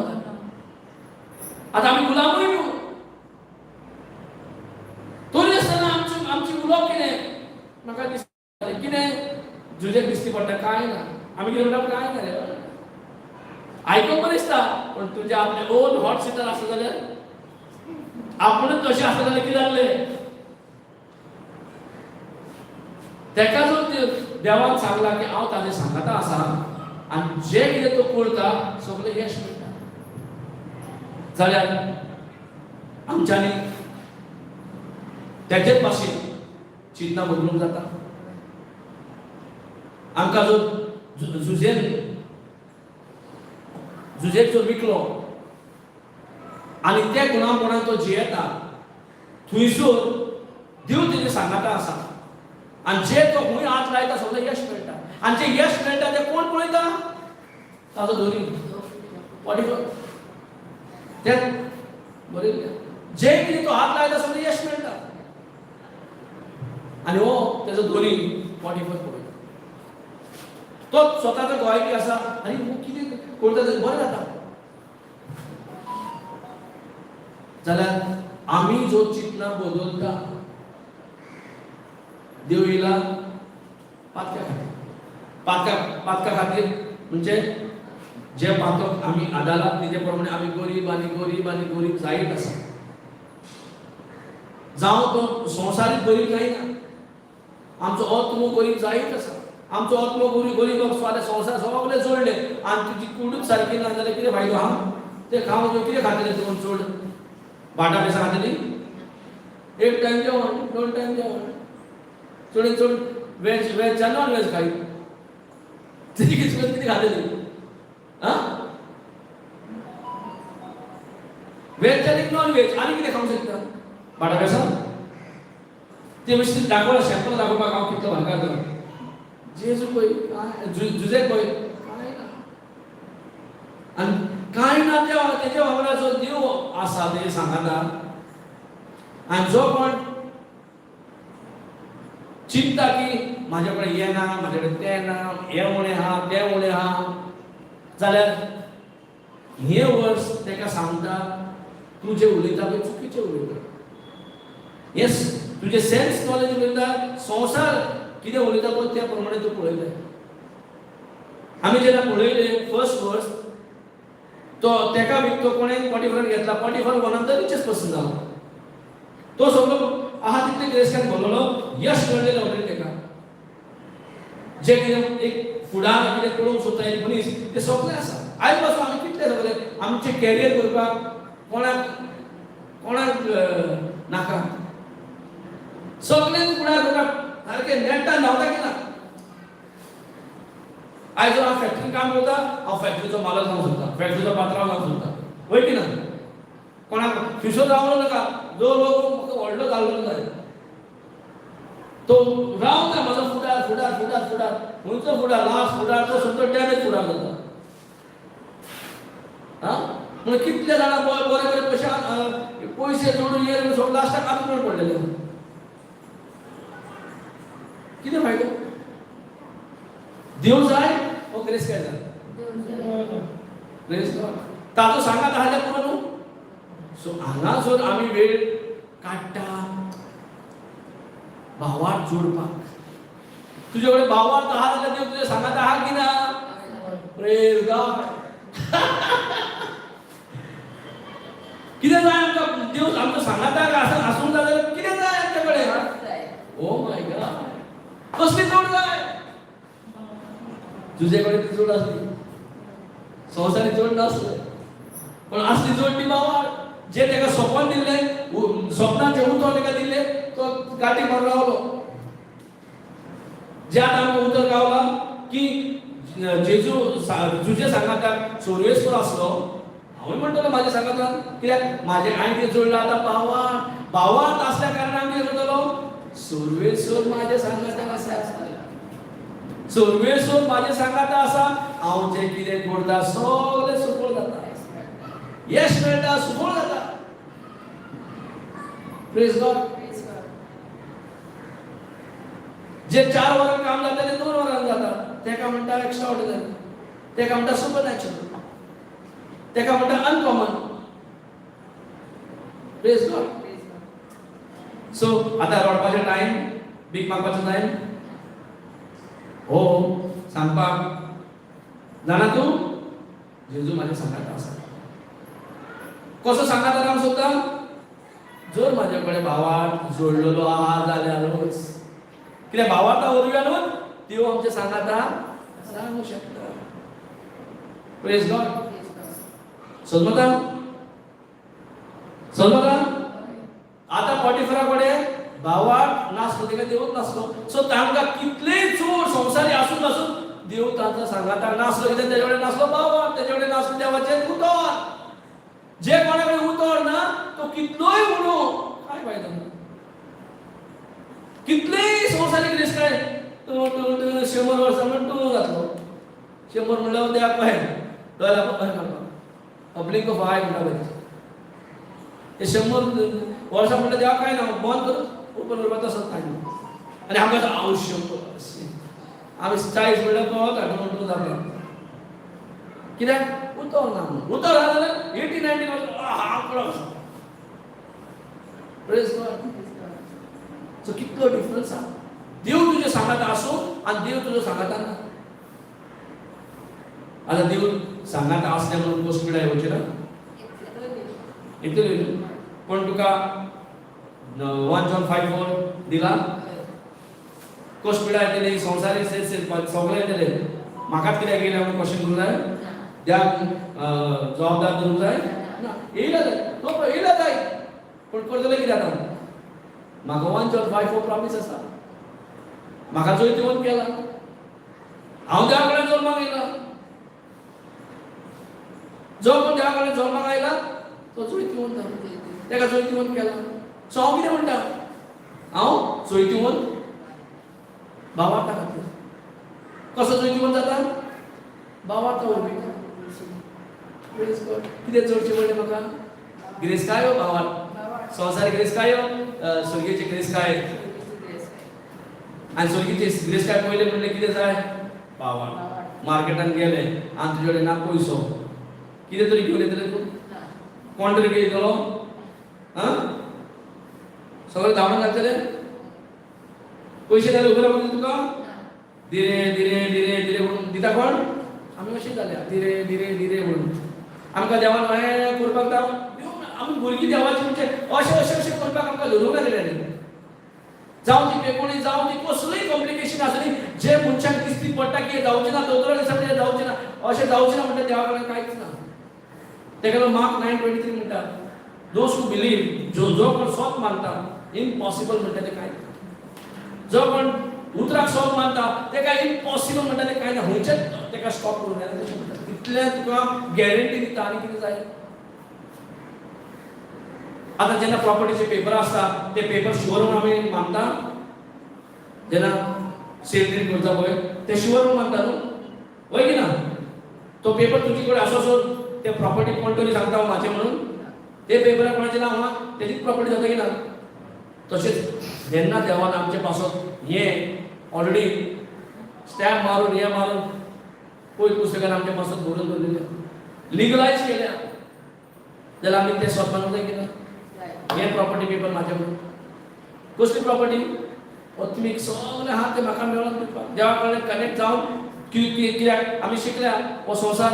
आतां आमी गुलामूय न्हू, तरी आसतना आमची आमची उलोवप कितें म्हाका दिसता कितें जुजेक दिसती पडटा. कांय ना, आमी कितें म्हणटा, कांय ना रे. आयकूंक बरें दिसता, पूण तुजें आपलें ओन हॉट सिटार आसता जाल्यार, आपूणच तशें आसता जाल्यार कितें जातलें? तेका जर देवान सांगला की हांव ताजें सांगाता आसा आनी जें कितें तो करता सगळें यश मेळटा, जाल्यार आमच्यांनी तेजेच भाशेन चिंतना बदलूंक जाता. आमकां जो जुजेन जुजेक जो विकलो आनी त्या गुलामपणान तो जियेता, थंयसर देव तेजे सांगाता आसा आनी जे तो खंय हात लायता सगळें यश मेळटा. आनी जें यश मेळटा तें कोण पळयता? ताजो धनी पॉटिफर. तें बरयल्लें, जें कितें तो हात लायता सगळें यश मेळटा आनी हो तेजो धनी पॉटिफर पळयता. तो स्वताचो गोवायकी आसा आनी हो कितें करता तें बरें जाता. जाल्यार आमी जो चिंतना बदलता, देव येयला पातक्या खातीर, पातका पातका खातीर म्हणजे जे पातक आमी आदालात तेजे प्रमाणे आमी गरीब आनी गरीब आनी गरीब जायत आसा. जावं तो संवसारीक गरीब जायना, आमचो आत्मो गरीब जायत आसा. आमचो आत्मो गरीब गरीब आसलो जाल्यार संवसार सगळे जोडले आनी तुजी कुडूच सारकी ना जाल्यार कितें फायदो आहा? ते खावन कितें खातले तुमी? चड भाटां बेसां खातली? एक टायम जेवण, दोन टायम जेवण, चडीत चड वेज, वेज या नॉन वेज खायत. तेजी किस्मत कितें खातली? आं, वेज आनी नॉन वेज आनी कितें खावंक शकता? भाटां बेसां ते मातशें दाखोवला, सॅम्पल दाखोवपाक हांव कितलो भाकार जालो. जेजू पळय काय, जुजेक पळय, कांय ना आनी कांय ना. त्या तेच्या वांगडा जो देव आसा तेजे सांगाता आनी जो कोण चिंता की म्हाजे कडेन हें ना, म्हाजे कडेन तें ना, हें उणें आहा, तें उणें आहा, जाल्यार हें वर्स ताका सांगता, तूं जें उलयता पळय चुकीचें उलयता. येस, तुजें सेन्स नॉलेज उलयता, संवसार कितें उलयता पळय त्या प्रमाणे तूं पळयता. आमी जेन्ना पळयलें फर्स्ट वर्स, तो तेका विकतो कोणें पॉटिफरान घेतला. Potiphar one of the richest person जालो. तो सगळो आहा तितले गिरेस्तान भरलेलो, यश मेळ्ळेलें ऑलरेडी तेका. जे कितें एक फुडार कितें पळोवंक सोदता एक मनीस, तें सगळें आसा. आयज पासून आमी कितले सगळे आमचें कॅरियर करपाक कोणाक कोणाक नाका, सगळ्यांक फुडार करपाक सारकें नेटान धांवता की ना? आयज हांव फॅक्टरीन काम करता, हांव फॅक्टरीचो मालक जावंक सोदता, फॅक्टरीचो पात्रांव जावंक सोदता, वय की ना? कोणाक फिसोर रावलो नाका, जो लोक म्हाका व्हडलो जाल्लो जाय तो रावना. म्हजो फुडार फुडार फुडार फुडार, खंयचो फुडार? लास्ट फुडार तो सुद्दां डॅमेज फुडार जाता. आं, म्हणून कितले जाणां बरे बरे पयशे पयशे जोडून येवन सगळें लास्टाक आत्महत्या पडलेले. कितें फायदो? देव जाय हो गिरेस्ताय जाय? प्रेज गॉड. ताजो सांगात आहा जाल्यार पुरो न्हू. सो हांगा जर आमी वेळ काडटा भावार्थ जोडपाक, तुजे कडेन भावार्थ आहा जाल्यार देव तुजें सांगात आहा की ना? प्रेज गॉड. कितें जाय आमकां? देव आमकां सांगाता आसूंक जाय जाल्यार कितें जाय आमचे कडेन? ओ my God, कसली जोड जाय? तुजे कडेन ती जोड आसली, संवसारी जोड नासले, पण आसली जोड ती भावार्थ. जे ताका सपन दिल्लें, स्वप्नाचें उतर ताका दिल्लें, तो गाठी मारून रावलो. जे आतां आमकां उतर गावला की जेजू तुजे सांगाताक सोरवेस्वर आसलो, हांवूय म्हणटलो म्हाज्या सांगातान, कित्याक म्हाजें हांवें कितें जोडलां आतां? भावार्थ. भावार्थ आसल्या कारणान कितें करतलो? सुरवेसून म्हाजे सांगाता आसा, सुरवेसून म्हाजे सांगाता आसा. हांव जें कितें करता सगळें सुफळ जाता, यश मेळटा, सुफळ जाता. Praise God. जे 4 वरां काम जाता ते 2 वरां जाता. तेका म्हणटा एक्स्ट्रा ऑर्डिनरी, तेका म्हणटा सुपर नॅचरल, तेका म्हणटा अनकॉमन. Praise God. सो आतां रडपाचें टायम, भीक मागपाचो टायम हो सांगपाक जाणा तूं जेजू म्हाज्या सांगाता आसा. कसो सांगाता रावंक सोदता? जर म्हाजे कडेन भावार्थ जोडलेलो आहा जाल्यारूच. कित्याक भावार्था वरवीं देव आमच्या सांगाता रावंक शकता. Praise God. समजता? समजता? आतां पॉटिफरा कडेन भावार्थ नासलो, तेका देवूच नासलो. सो तांकां कितलेय चोर संवसारी आसून नासून देव तांकां सांगाता नासलो. कित्याक तेजे कडेन नासलो भावार्थ, तेजे कडेन नासलो देवाचें उतर. जे कोणा कडेन उतर ना तो कितलोय उलो काय फायदो ना. कितलेय संवसारीक गिरेस्तकाय 100 वर्सां म्हण तूं जातलो. 100 म्हणल्यार देवाक कळ्ळें दोळ्या घालपाक, ब्लिंक ऑफ I म्हणटा पळय. ते 100 वर्सां म्हणल्यार देवाक काय ना, बंद करून ओपन करपाक तसोच काय ना. आनी आमकां हांव 100, आमी 40 म्हणल्यार कळता म्हणून जाता. कित्याक उतर ना म्हणून. उतर आहा जाल्यार 80 90 वर्सां आंकडो आसा. Praise God. सो कितलो डिफरन्स आहा. देव तुजे सांगाता आसूं आनी देव तुजो सांगाता ना. आतां देव सांगाता आसले म्हणून कोस पिडा येवची ना, येतली न्हू. पण तुका 1 John 5:4 दिला. कोस पिडा येतली, संवसारी सगळें येतले. म्हाकाच कित्याक येयलें म्हणून क्वेश्चन करूंक जाय? देवाक जबाबदार धरूंक जाय ना. येयला जाय, नो, येयला जाय, पूण करतले कितें आतां? म्हाका 1 John 5:4 promise आसा. म्हाका जैतिवंत केला, हांव देवा कडेन जल्माक आयला. जो कोण देवा कडेन जल्माक आयला तो जैतिवंत जाला, तेका जैतिवंत केला. सो हांव कितें म्हणटा? हांव जैतिवंत भावार्था खातीर. कसो जैतिवंत जाता? भावार्था वरवीं. Praise God. कितें चडशें म्हणलें म्हाका? गिरेस्तकाय भावार्थ? संवसारी गिरेस्तकाय, स्वर्गीयची गिरेस्तकाय. आनी स्वर्गीची गिरेस्तकाय पयलें म्हणलें कितें जाय? भावार्थ. मार्केटान गेले आनी तुजे कडेन ना पयसो, कितें तरी घेवन येतले तूं? कोण तरी घेवन येतलो? आं, सगळें धांवडून घालतले. पयशे जाल्यार उबे रावून तुका धीरे धीरे धीरे धीरे म्हणून दिता कोण? आमी अशें जाल्या, धीरे धीरे धीरे म्हणून आमकां देवान हें करपाक दाव. आमी भुरगीं देवाची म्हणजे अशें अशें अशें करपाक आमकां धरूंक ना तेणें. जावं ती पेकोणी, जावं ती कसलीय कॉम्प्लिकेशन आसूं, जे मनशाक दिसती पडटा की जावचें ना, दोतोरा दिसा म्हणजे जावचें ना, अशें जावचें ना म्हणटा, देवा कडेन कांयच ना. तेका लागून मार्क 9:23 म्हणटा, those who believe, जो जो कोण सोत मानता, इम्पॉसिबल म्हणटा ते कांय. जो कोण उतराक सोत मानता तेका इम्पॉसिबल म्हणटा ते कांय ना. खंयचेच तेका स्टॉप करूंक जायना तशें म्हणटा. तितलें तुका गॅरंटी दिता. आनी कितें जाय आतां? जेन्ना प्रॉपर्टीचे पेपर आसता ते पेपर शुअर म्हणून आमी मानता. जेन्ना सेल डीड करता पळय, ते शुअर म्हणून मानता न्हू, हय की ना? तो पेपर तुजे कडेन आसो सो ते प्रॉपर्टी कोण तरी सांगता म्हाजें म्हणून, ते पेपरार कोणाचें नांव आहा तेजीच प्रॉपर्टी जाता की ना? तशेंच जेन्ना देवान आमचे पासत हें ऑलरेडी स्टॅम्प मारून, हें मारून, पयलीं पुस्तकान आमच्या पासत बरोवन दवरलेलें, लिगलायज केल्या, जाल्यार आमी तें स्वत मानूंक जाय की ना? हें प्रॉपर्टी पेपर म्हाजें म्हणून. कसली प्रॉपर्टी? आत्मीक सगळें आहा तें म्हाका मेळोन दिवपाक देवा कडेन कनेक्ट जावन. कित्याक आमी शिकल्या हो संवसार.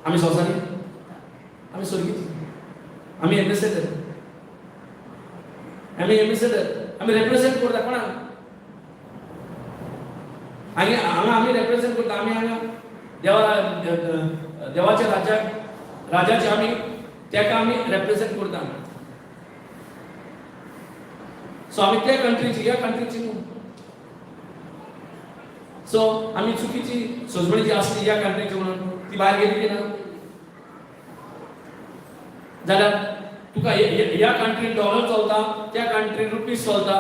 आमी संवसारी, आमी स्वर्गीत. आमी एम्बेसेडर, आमी एम्बेसेडर. आमी रेप्रेझेंट करता कोणाक हांगा? हांगा आमी रेप्रेझेंट करता. आमी हांगा देवा देवाच्या राज्याक, राजाचे आमी तेका आमी रेप्रेझेंट करता. सो आमी त्या कंट्रीची, ह्या कंट्रीची न्हू. सो आमी चुकीची सजवणी जी आसली ह्या कंट्रीची म्हणून, ती भायर गेली की ना? जाल्यार तुका ह्या कंट्रीन डॉलर चलता, त्या कंट्रीन रुपीज चलता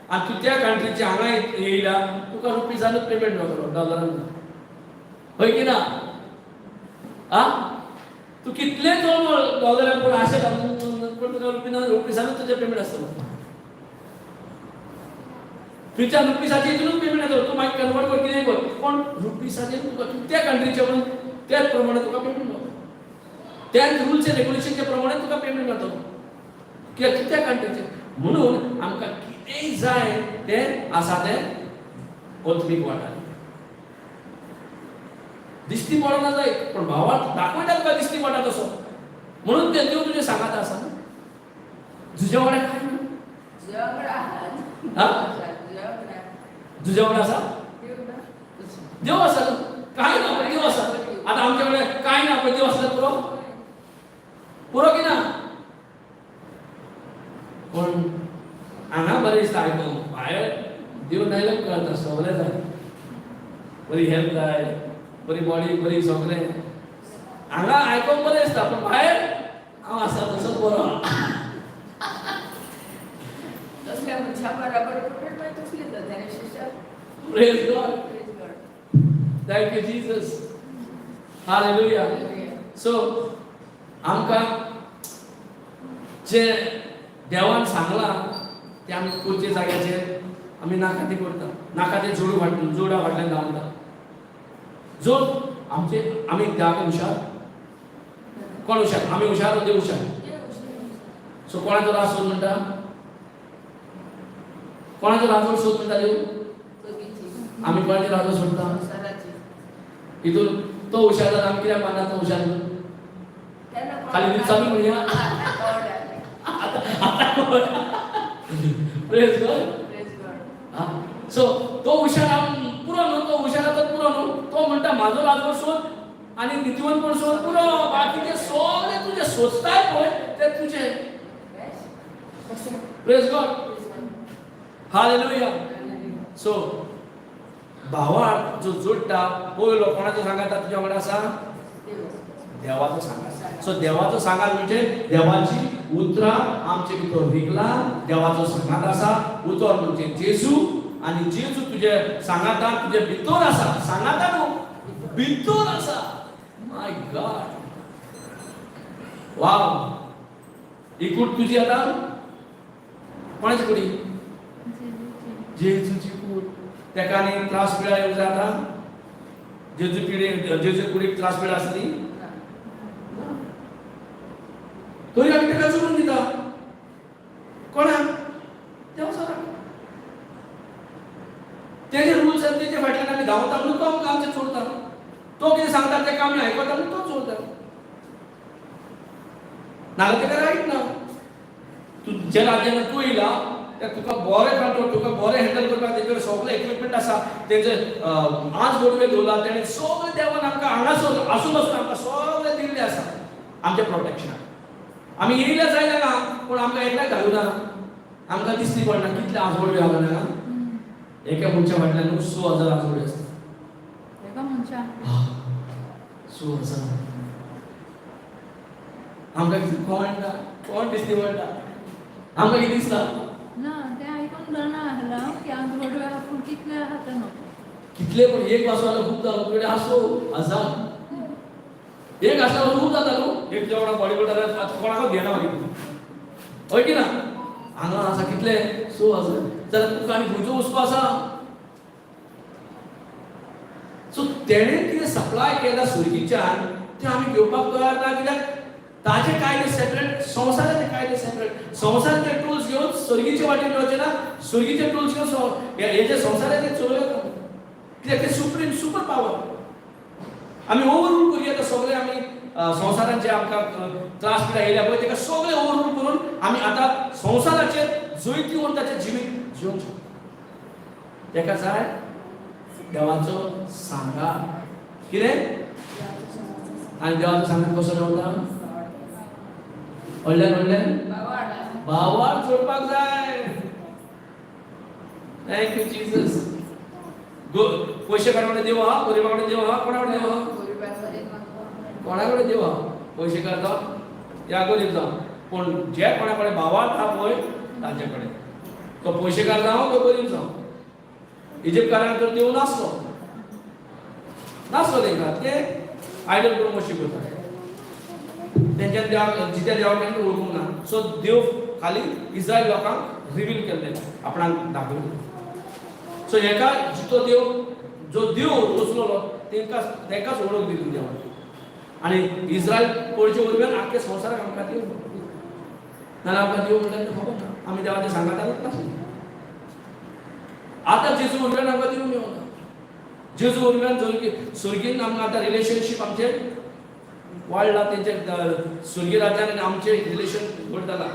आनी तूं त्या कंट्रीचे हांगा येयला, तुका रुपीजानूच पेमेंट मेळटलो, डॉलरान ना. हय की ना? आ, तूं कितले चड डॉलरान पूण आशे पूण तुका रुपीना, रुपीजानूच तुजें पेमेंट आसतलो. थंयच्या रुपीसाचेर हितूनच पेमेंट येतलो. तूं मागीर कन्वर्ट कर, कितें कर, पूण रुपीसाचेर तुका तूं त्या कंट्रीचे म्हणून त्याच प्रमाणे तुका पेमेंट मेळटलो. त्याच रुल्स एंड रेग्युलेशनच्या प्रमाणे तुका पेमेंट मेळटलो, कित्याक तूं त्या कंट्रीचे. म्हणून आमकां कितेंय जाय तें आसा तें आत्मीक वाटार दिश्टी पडना जाय, पूण भावार्थ दाखयता तुका दिश्टी पडटा तसो. म्हणून ते देव तुजें सांगात आसा न्हू. तुज्या वांगडा काय ना? तुज्या वांगडा आहा. हा? तुज्या वांगडा. तुज्या वांगडा आसा. देव ना. देव आसा न्हू. काय ना पण देव आसा. आतां आमच्या कडेन काय ना पण देव आसल्यार पुरो, पुरो की ना? पूण हांगा बरें दिसता आयकूंक, भायर देव नायल्यार कळटा. सगळें जाय, बरी हेल्थ जाय, बरी बॉडी, बरी सगळें. हांगा आयकूंक बरें दिसता, पूण भायर हांव आसा तसोच बरो. तसल्या मनशा बराबर पडटा, मागीर तसली जाता आनी शिश्या. Praise God. Praise God. Thank you, Jesus. Hallelujah. So आमकां जे देवान सांगलां तें आमी करचे जाग्याचेर आमी नाका तें करता, नाका तें जोडू फाट जोडा फाटल्यान धांवता. जो आमचे आमी देवा हुशार. कोण हुशार? आमी हुशार, देव हुशार? सो कोणाचो राज सोद म्हणटा? कोणाचो राजवट सोद म्हणटा देव? आमी कोणाचो राजवट सोदता? हितून तो हुशार जाता, आमी कित्याक मानना तो हुशार म्हणून? खाली न्हीद चालू म्हणया. Praise God. सो तो हुशार पुरो न्हू, तो हुशार आतां पुरो न्हू. तो म्हणटा म्हाजो राजवट सोद आनी नितीवंतपण सोद, पुरो. बाकीचे सगळे तुजे सोदताय पळय ते तुजे. Praise God. Hallelujah. सो भावार्थ जो जोडटा पयलो कोणाचो सांगाता तुज्या वांगडा आसा? देवाचो सांगात. सो देवाचो सांगात म्हणजे देवाची उतरां आमचे भितर रिगला. देवाचो सांगात आसा. उतर म्हणजे जेजू आनी जेजू तुजे सांगाता तुजे भितर आसा. सांगाता न्हू, भितर आसा. माय गॉड, वाव. ही कूड तुजी आतां. कोणाची कुडी? जेजूची कूड. तेका आनी त्रास पिडा येवंक जाय आतां? जेजू पिडे, जेजू कुडीक त्रास पिडा आसली तरी आमी तेका जोडून दिता. कोणाक? देव सराक. तेजे रुल्स आनी तेजे फाटल्यान आमी धांवता म्हणून तो आमकां आमचें चोरता. तो कितें सांगता तेका आमी आयकता म्हणून तो चोरता. नाजाल्यार तेका रायट ना. तूं ज्या राज्यान तूं येयला त्या तुका बरें कंट्रोल, तुका बरें हँडल करपाक तेजे कडेन सगळें इक्विपमेंट आसा. तेजे आज बोडवे दवरला तेणें. सगळें देवान आमकां हांगासर आसून आसून आमकां सगळें दिल्लें आसा आमच्या प्रोटेक्शनाक. आमी येयले जाय हांगा, पूण आमकां एकल्याक घालूना. आमकां दिसली पडना कितले आजबोडवे आहा हांगा. एका मनशा फाटल्यान न्हू 6,000 आजबोडवे आसता. एका मनशा? 6,000. आमकां कितें कोण ना, कोण दिसली पडटा आमकां? कितें दिसता? ना, तें आयकून जाणा आसलें की आजबोडवे आहा, पूण कितले आहा तें न्हू. कितले पण एक वासो जाल्यार खूब जालो. तुजे आसो हजार एक आसल्यार खूब जाता न्हू. एक जेवणा बॉडी बिल्डर कोणाकूच घेना मागीर तूं. हय की ना? हांगा आसा कितले? 6,000. जाल्यार तुका आनी खंयचो वस्तू आसा? सो तेणें कितें सप्लाय केला सुर्गीच्यान तें आमी घेवपाक तयार ना, कित्याक ताजे कायदे सेपरेट, संवसाराचे कायदे सेपरेट. संवसाराचे टूल्स घेवन सर्गीचे वाटेन वचचे ना, सर्गीचे टूल्स घेवन हेजे संवसाराचे चलोवया, कित्याक ते सुप्रीम सुपर पावर. आमी ओवररूल करूया तर सगळे आमी संवसारान जे आमकां त्रास पिडा येयल्या पळय तेका सगळे ओवररूल करून आमी आतां संवसाराचेर जैतिवंताचें जिवीत जिवंक शकता. तेका जाय देवाचो सांगात. कितें? आनी देवाचो सांगात कसो मेवता? व्हडल्यान व्हडल्यान भावार्थ जोडपाक जाय. Thank you Jesus. गो पयशे काडून देव आहा, गरिबा कडेन देव आहा, कोणा कडेन देव आहा? कोणा कडेन देव आहा? पयशे काडता या गरीब जावं. पूण जे कोणा कडेन भावार्थ आहा पळय तांचे कडेन, तो पयशेकार जावं तो गरीब जावं. इजिप्तकारांक तर देव नासलो, नासलो तेंकां, ते आयडल करून वर्शीप करताले. तेंच्यान देवाक, जित्या देवाक तेंकां वळखूंक ना. सो देव खाली इस्रायल लोकांक रिवील केल्ले, आपणाक दाखयले. सो हेका जितो देव, जो देव वचलोलो तेंकां तेंकांच वळख दिली देवान. आनी इस्रायल पळचे वरवीं आख्खे संवसाराक आमकां देव, नाल्यार आमकां देव म्हणल्यार खबर ना, आमी देवाचें सांगातानूच नासली. आतां जेजू वरवीं आमकां देव मेळना. जेजू वरवीं स्वर्गीन आमकां आतां रिलेशनशीप आमचें वाडलां. तेंचे स्वर्गीय राज्यान आनी आमचें रिलेशन घट जालां.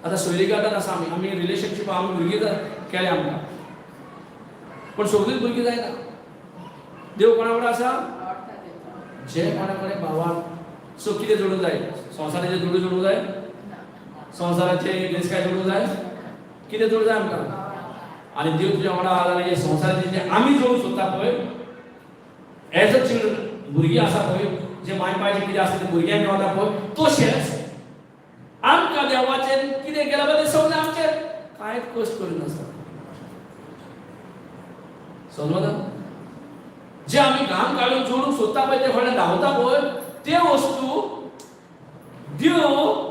आतां सोयरीगादान आसा आमी, आमी रिलेशनशीप आमी भुरगीं केल्या आमकां, पूण सगळींच भुरगीं जायना. देव कोणा कडेन आसा? जे कोणा कडेन भावार्थ. सो कितें जोडूंक जाय? संवसाराचे दुडू जोडूंक जाय? संवसाराचे गिरेस्तकाय जोडूंक जाय? कितें जोडूंक जाय आमकां? आनी देव तुज्या वांगडा आहा जाल्यार हे संवसाराचे जे आमी जोडूंक सोदता पळय, एज अ चिल्ड्रन, भुरगीं आसा पळय, जे माय पायचे कितें आसा ते भुरग्यांक मेळटा पळय, तशेंच आमकां देवाचें कितें केलां पळय तें सगळें आमचें, कांयच कश्ट करिनासता. समजना? जे आमी घाम काडून जोडूंक सोदता पळय, ते फाटल्यान धांवता पळय, ते वस्तू देव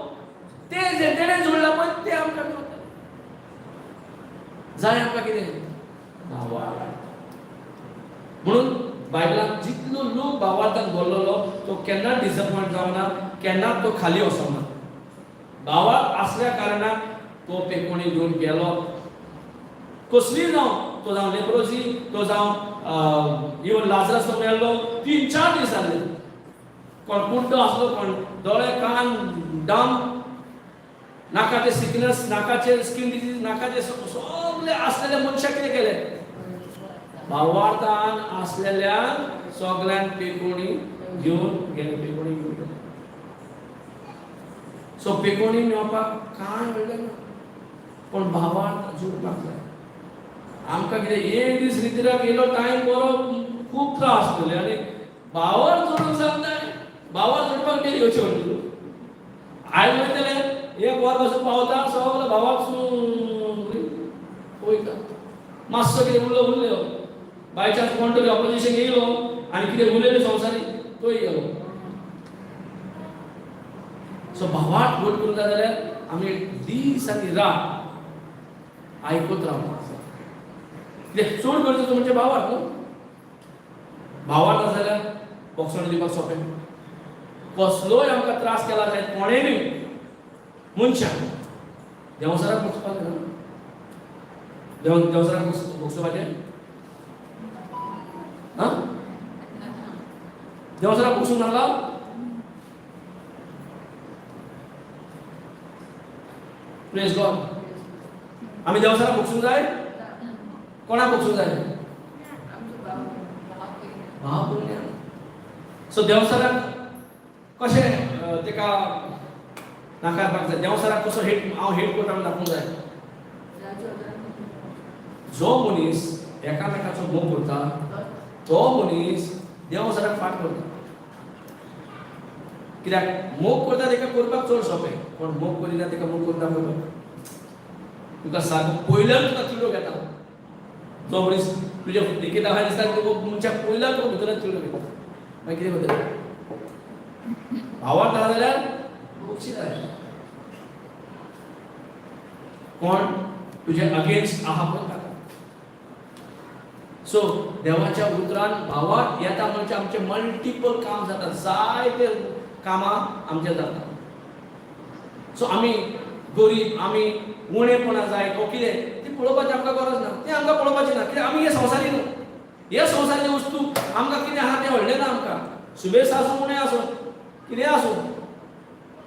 ते जे तेणें जोडला पळय ते आमकां मेवता. जाय आमकां कितें? भावार्थ. म्हणून बायबलान जितलो लोक भावार्थान भरलेलो तो केन्नाच डिसअपॉयंट जावना, केन्नाच तो खाली वचना. भावार्थ आसल्या कारणान तो पेकोणी घेवन गेलो. कसलीय जावं, तो जावं लेप्रोसी, तो जावं इवन लाजरस, तो मेळ्ळो 3-4 दीस जाल्ले. कोण कुड्डो आसलो, कोण दोळे कान डम, नाकाचे सिकनस, नाकाचे स्कीन डिजीज, नाकाचे सगळे आसलेले मनशाक कितें केलें? भावार्थान आसलेल्या सगळ्यांक पेकोणी घेवन गेले, पेकोणी घेवन गेले. सो पेकोणी मेळपाक कांय व्हडलें ना, पूण भावार्थ जोडपाक जाय आमकां. कितें एक दीस रितीराक येयलो टायम बरो, खूब त्रास जाले आनी भावार्थ जोडूंक सांगताय. भावार्थ जोडपाक कितें येवचें पडलें? आयज वयतले, एक वर पासून पावता, सगळो भावाक वयता. मातसो कितें उरलो उरल्यो, बाय चान्स कोण तरी ऑपोजिशन येयलो आनी कितें उलयलें संवसारी, तोय गेलो. सो भावार्थ घट करूंक जाय जाल्यार आमी दीस आनी रात आयकत रावपाक जाय. कित्याक चड गरजेचो म्हणजे भावार्थ न्हू. भावार्थ आसा जाल्यार बोगसण दिवपाक सोंपें. कसलोय आमकां त्रास केला जायत कोणें न्ही मनशान, देंवचाराक भोगसपाक ना. देंवचाराक भोगसपाचें? आं, देंवचाराक भोगसूंक नाका? प्रेज गॉड. आमी देंवचाराक भोगसूंक जाय? कोणाक भोगसूंक जाय? भाव पुण्य. सो देंवचाराक कशें तेका नाकारपाक जाय? देंवचाराक कसो हेट, हांव हेट करता म्हणून दाखोवंक जाय? जो मनीस एकामेकाचो मोग करता तो मनीस देंवचाराक फाट करता. कित्याक मोग करता तेका करपाक चड सोंपें, कोण मोग करिना तेका मोग करता पळय तुका सारको पयल्यान तुका तिडोक येता. जो मनीस तुज्या निकिता खंय दिसता, तुका मनशाक पयल्यान तुका भितरान तिडोक येता. मागीर कितें करतले? भावार्थ आसा जाल्यार बक्षी जाय. कोण तुजे अगेन्स्ट आहा पळय ताका. सो देवाच्या उतरान भावार्थ येता म्हणजे आमचे मल्टिपल काम जाता, जायते कामां आमचे जाता. सो आमी गरीब, आमी उणेपणां जाय वो कितें ती पळोवपाची आमकां गरज ना, तें आमकां पळोवपाचें ना. कित्याक आमी हे संवसारी न्हू. हे संवसाराचे वस्तू आमकां कितें आहा तें व्हडलें ना आमकां. सुबेस आसूं, उणें आसूं, कितें आसूं,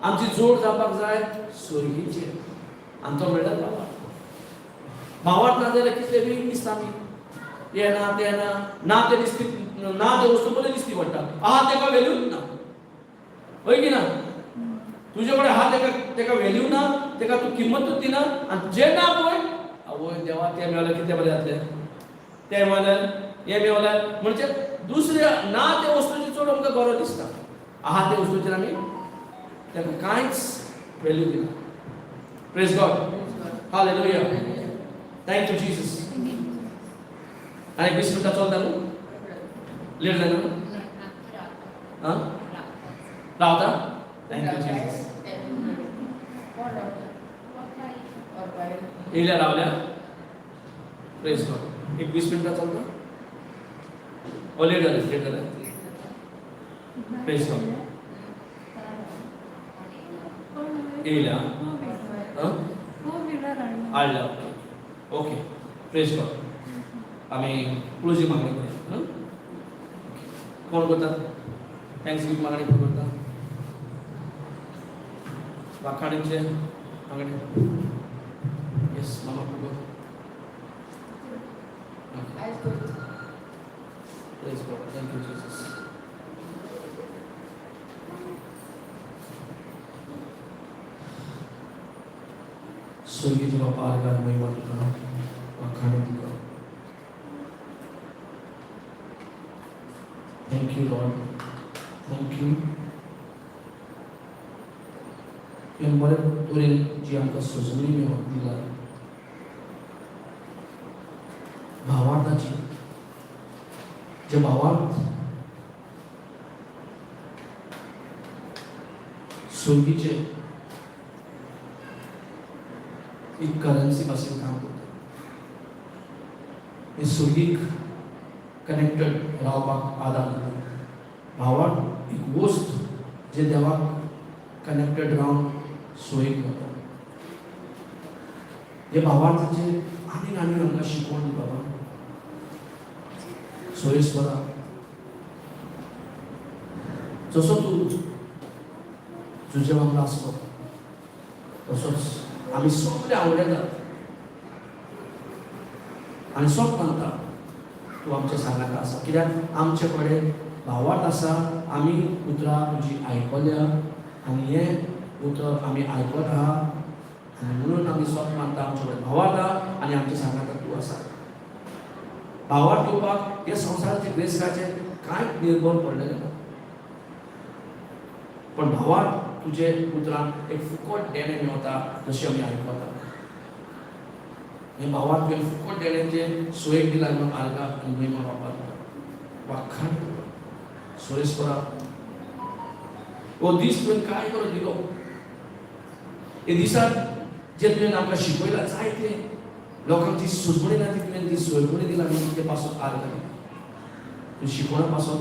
आमची जोड जावपाक जाय स्वर्गीचेर. आनी तो म्हणल्यार भावार्थ. भावार्थ ना जाल्यार कितले वीक दिसता आमी. हें ना, तें ना, ना तें दिसती ना, ते वस्तू बरी दिसती पडटा. आहा तेका व्हॅल्यूच ना, हय की ना? तुजे कडेन आहा तेका तेका व्हॅल्यू ना, तेका तूं किंमतूच दिना. आनी जें ना पळय, आवय देवा, तें मेळ्ळें कितलें बरें जातलें, तें मेळ्ळें, हें मेवलें, म्हणजे दुसऱ्या ना त्या वस्तूची चड आमकां गरज दिसता. आहा त्या वस्तूचेर आमी ताका कांयच व्हॅल्यू दिला. Praise God. Hallelujah. Thank you Jesus. आनी 20 मिनटां चलता न्हू? लेट जायना न्हू? आं, रावता. Thank you Jesus. येयल्या, रावल्या. प्रेज गॉड. एक 20 मिनटां चलता. ओ, लेट जालें, लेट जालें. Praise God. येयल्या. आं, हाडल्या. ओके ओके, प्रेज गॉड. आमी क्लोजींग मागणी करूया. कोण करता thanks giving मागणी? कोण करता वाखाणीचे मागणी? येस मामा, कोण? आयज करता. Praise God. Thank you, Jesus. स्वर्गीय बापा, आर्गां महिमा तुका, वाखाण तुका. Thank you Lord, thank you. तुवें बरे तरेन जी आमकां सजवणी मेळोवन दिला भावार्थाची, जे भावार्थ स्वर्गीचे एक करन्सी पासून काम करता, हे स्वर्गीक कनेक्टेड रावपाक आदार दिता. भावार्थ एक वस्त जे देवाक कनेक्टेड रावन सोयीक वता. हे भावार्थाचे आनी आनी आमकां शिकवण दी बाबा सोयेस्वरा. जसो तूं तुजे वांगडा आसलो तसोच आमी सगळे आवडतात आनी सोप मानता तूं आमच्या सांगाता आसा, कित्याक आमचे कडेन भावार्थ आसा. आमी उतरां तुजी आयकल्या आनी हें उतर आमी आयकत आहा आनी म्हणून आमी सोप मानता आमचे कडेन भावार्थ आहा आनी आमच्या सांगाता तूं आसा. भावार्थ दिवपाक ह्या संवसाराचे ग्रेस्ताचेर कांयच निर्भर पडलेलें ना, पण भावार्थ तुजे उतरान एक फुकट देणें मेवता. जशें आमी आयकता हे भावार्थ तुवें फुकट देण्याचे सोयीक दिला म्हणून आर्गां आनी महिमा बापा तुका, वाखाण तुका. सोयेस्वरा, हो दीस तुवें काय बरो दिलो. हे दिसाक जे तुवें आमकां शिकयलां जायते लोकांक जी सुजवणी ना ती तुवें ती सोयपणी दिला म्हणून तुजे पासून आर्गां दिता. तूं शिकवणा पासून,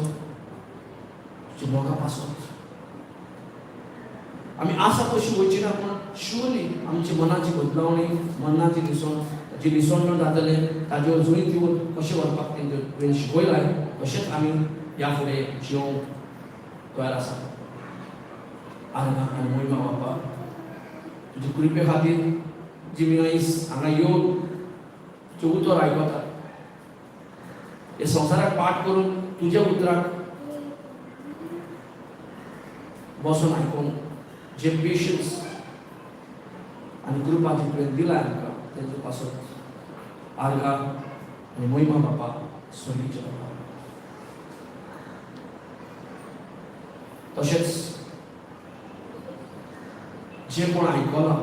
तुज्या मोगा पासून आमी आसा कशी वयची ना, पूण शुअरली आमची मनाची बदलावणी, मनाची लिसण जी लिसणण जातलें ताजेर जंय दिवन कशें व्हरपाक तें तुवें शिकयलां तशेंच आमी ह्या फुडें जिवंक तयार आसा. आर्गां आनी महिमा बापा तुजे कृपे खातीर जी मी आयज हांगा येवन तुजें उतर आयकता. हे संवसाराक पाठ करून तुज्या उतराक बसून आयकून जे पेशन्स आनी कृपा जी तुवें दिला आमकां तेजे पासत आर्गां आनी महिमा बापा, स्वर्गीच्या बापा. तशेंच जे कोण आयकलां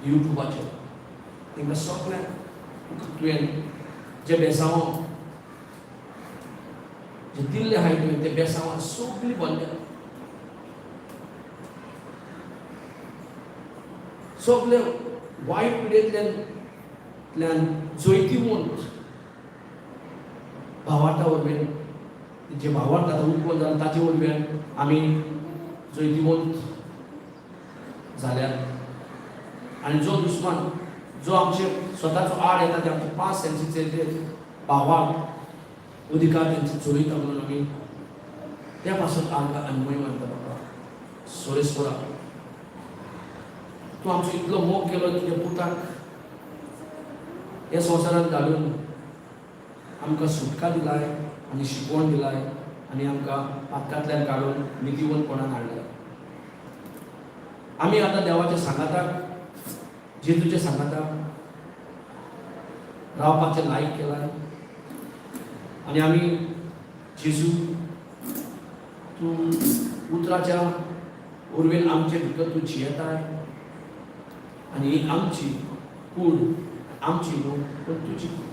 युट्यूबाचेर तांकां सगळ्यांक तुवें जे बेसांव जे दिल्ले आहाय तुवें ते बेसांवान सगळीं भरल्या. सगळे वायट पिडेंतल्यान जैतिवंत भावार्था वरवीं, जे भावार्थ आतां उत्पन्न जाला ताचे वरवीं आमी जैतिवंत जाल्यात. आनी जो दुस्मान जो आमचे स्वताचो आड येता ते आमचे पांच सेन्सीचे ते भावार्थ अधिकार तेंचे चोरयता म्हणून आमी त्या पासून आमकां आनी महिमा दिता बाबा सोरेस्वरा. तूं आमचो इतलो मोग केलो, तुज्या पुताक ह्या संवसारांत घालून आमकां सुटका दिलाय आनी शिकवण दिलाय आनी आमकां पातकांतल्यान काडून नितीवंतपणान हाडलाय. आमी आतां देवाच्या सांगाताक, जेजूच्या सांगाताक रावपाचें लायक केलाय आनी आमी जेजू तूं उतराच्या उर्वेन आमचे भितर तूं जियेताय आनी ही आमची कूड आमची न्हू पूण तुजी कूड.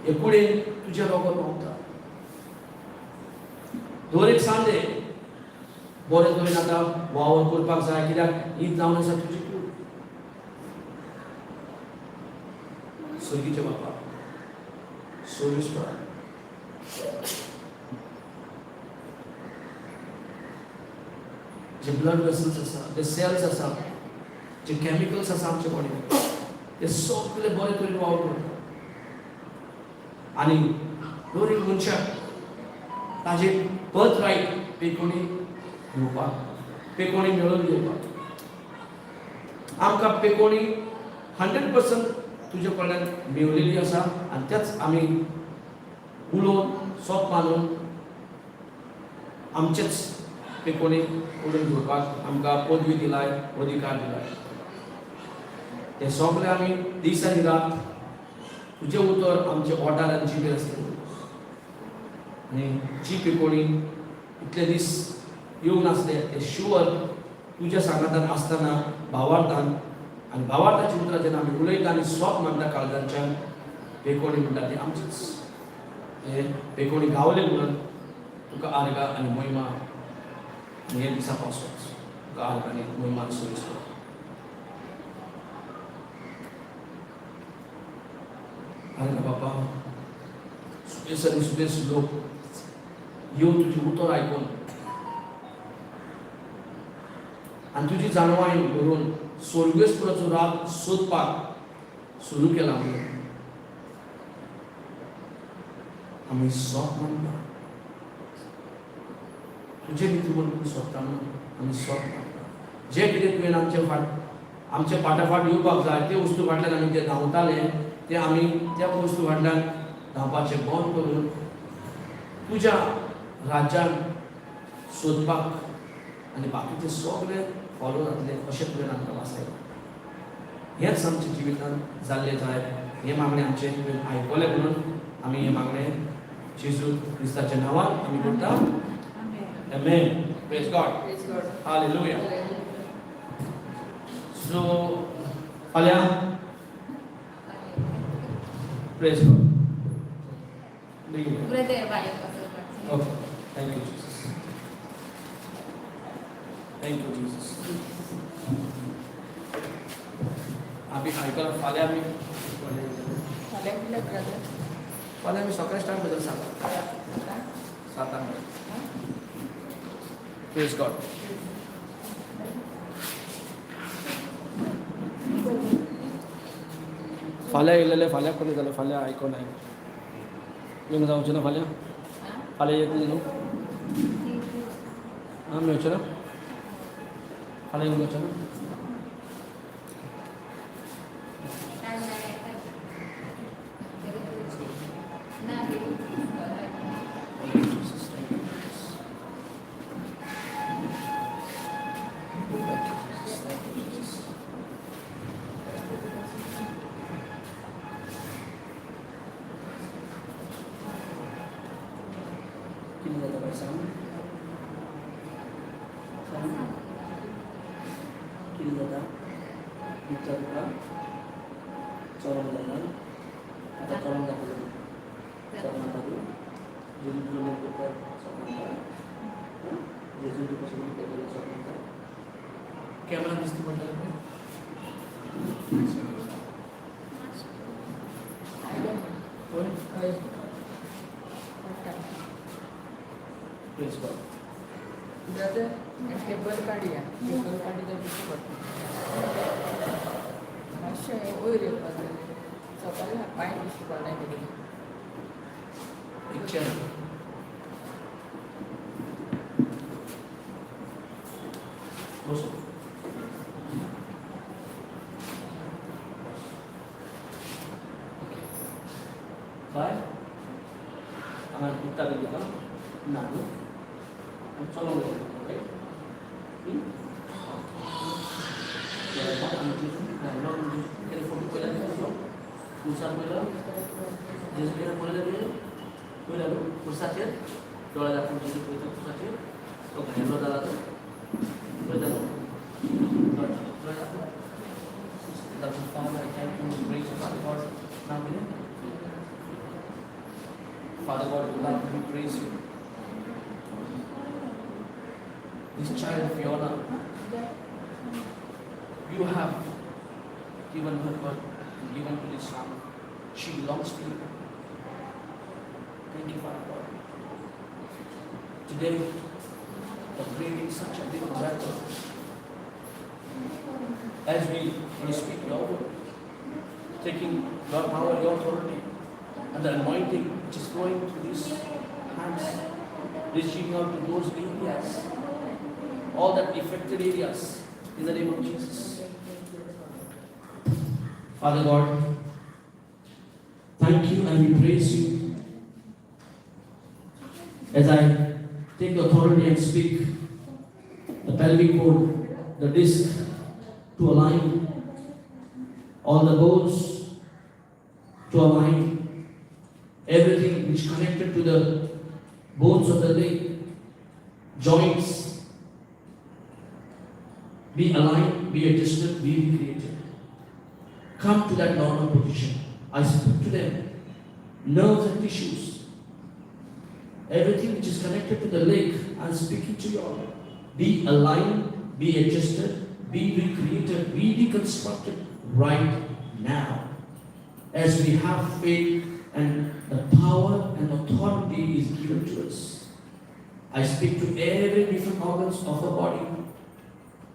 हे कुडीन तुजें रोगत व्हांवता. दर एक सांजे बरें तरेन आतां वावर करपाक जाय, कित्याक ही जावन आसा तुजी कूड. सर्गीचे बापा सोल्यूस जे ब्लड वेसल्स आसा, जे सेल्स आसा, जे केमिकल्स आसा आमच्या बॉडीन, ते सगळे बरे तरेन वावर करता. आनी दर एक मनशाक ताजे बर्थ रायट पेकोणी घेवपाक, पेकोणी मेळोवन घेवपाक आमकां पेकोणी 100% तुजे कडल्यान मेवलेली आसा. आनी तेच आमी उलोवन सोप मानून आमचेच पेकोणी उलोवन घेवपाक आमकां पदवी दिलाय, अधिकार दिलाय. ते सगळे आमी दीस आनी रात तुजें उतर आमचे ओठार आनी जिबेर आसतलें. आनी जी पेकोणी इतले दीस येवंक नासले ते शुवर तुज्या सांगातान आसतना भावार्थान आनी भावार्थाची उतरां जेन्ना आमी उलयता आनी सोप मानता काळजांच्यान, पेकोणी म्हणटा ती आमचीच. हे पेकोणी गावले म्हणून तुका आर्गां आनी मोहिमा. आनी हे दिसा पासून तुका आर्गां आनी मोहिमा आनी सोयीस. आरे बापा, सुबेस आनी सुबेस लोक येवन तुजें उतर आयकून आनी तुजी जाणवाय भरून स्वर्गेश्वराचो राग सोदपाक सुरू केला म्हणून आमी सोप मानता. तुजें नीतिमत्व सोदता म्हणून आमी सोप मानता. जें कितें तुवें आमचे फाट आमच्या फाटाफाट येवपाक जाय ते वस्तू फाटल्यान आमी जे धांवताले ते आमी त्या वस्तू फाटल्यान धांवपाचें बंद करून तुज्या राज्यान सोदपाक आनी बाकीचे सगळे फॉलो जातले अशें तुवें आमकां वाचयलां. हेंच आमच्या जिवितांत जाल्लें जाय. हें मागणें आमचें तुवें आयकलें म्हणून आमी हें मागणें जेजू क्रिस्ताच्या नांवान आमी करता. Amen. Praise God. Praise God. Hallelujah. So, फाल्यां Praise God. बेगीन. Brother, bye. Okay. Thank you, Jesus. Thank you, Jesus. आमी आयकला फाल्यां आमी फाल्यां कितल्या ब्रदर? फाल्यां आमी सकाळी स्टार्ट करतले सातांक, सातांक. Praise God. फाल्यां येयलेले फाल्यां कमी जालें. फाल्यां आयकोन आयलें येवंक जावचें ना फाल्यां. फाल्यां येतलें न्हू? आं, मेळचें ना फाल्यां? येवंक मेळचें ना? Thank you, Jesus. Thank you, Jesus. Thank you, Jesus. Thank you, Jesus. कितें जाता बाय, सांग सांग, कितें जाता? विचार तुका चलोंक जायना आतां. चलोंक जाता, चलोंक नाका तूं. जेजू तुजो मोग करता, चलोंक नाका. जेजू तुका सोडून केलें, चलोंक नाका. कॅमेरा दिसता पडटा पळय. हय, पडटा. Praise God. Brother, table काडया. टेबल काडली जाल्यार दिश्टी पडटा मातशें. वयर येवपाक जाय. सकाळी पांय दिश्टी पडना कितें. एक चेअर. बसो. ओके बाय. हांगा दुखता बी तुका? ना न्हू? आनी चलोंक जाय तुका, रायट? फोटो पयला तुजो पुरसार पयलो. जेजू केन्ना पळयला तुवें? पयला न्हू? पुरसाचेर दोळे दाखोवन जेजू पळयता पुरसाचेर. तो घायलो जाला तो पळय जालो. Father, I thank you, praise you, Father God. Now, Father God, we love you, praise you. This child, Fiona, you have given her birth and given to this family. She belongs to you. Thank you, Father God. Today, for creating such a big miracle. As we speak your word, taking your power, your authority, and the anointing which is flowing through these hands, reaching out to those areas, all that affected areas, in the name of Jesus. Father God, thank you and we praise you. As I take the authority and speak the pelvic bone, the disc to align, all the bones to align, everything which connected to the bones of the leg, joints, be aligned, be adjusted, be recreated. Come to that normal position. I speak to them, nerves and tissues, everything which is connected to the leg, I'm speaking to you all. Be aligned, be adjusted, be recreated, be reconstructed right now. As we have faith and the power and authority is given to us. I speak to every different organs of the body.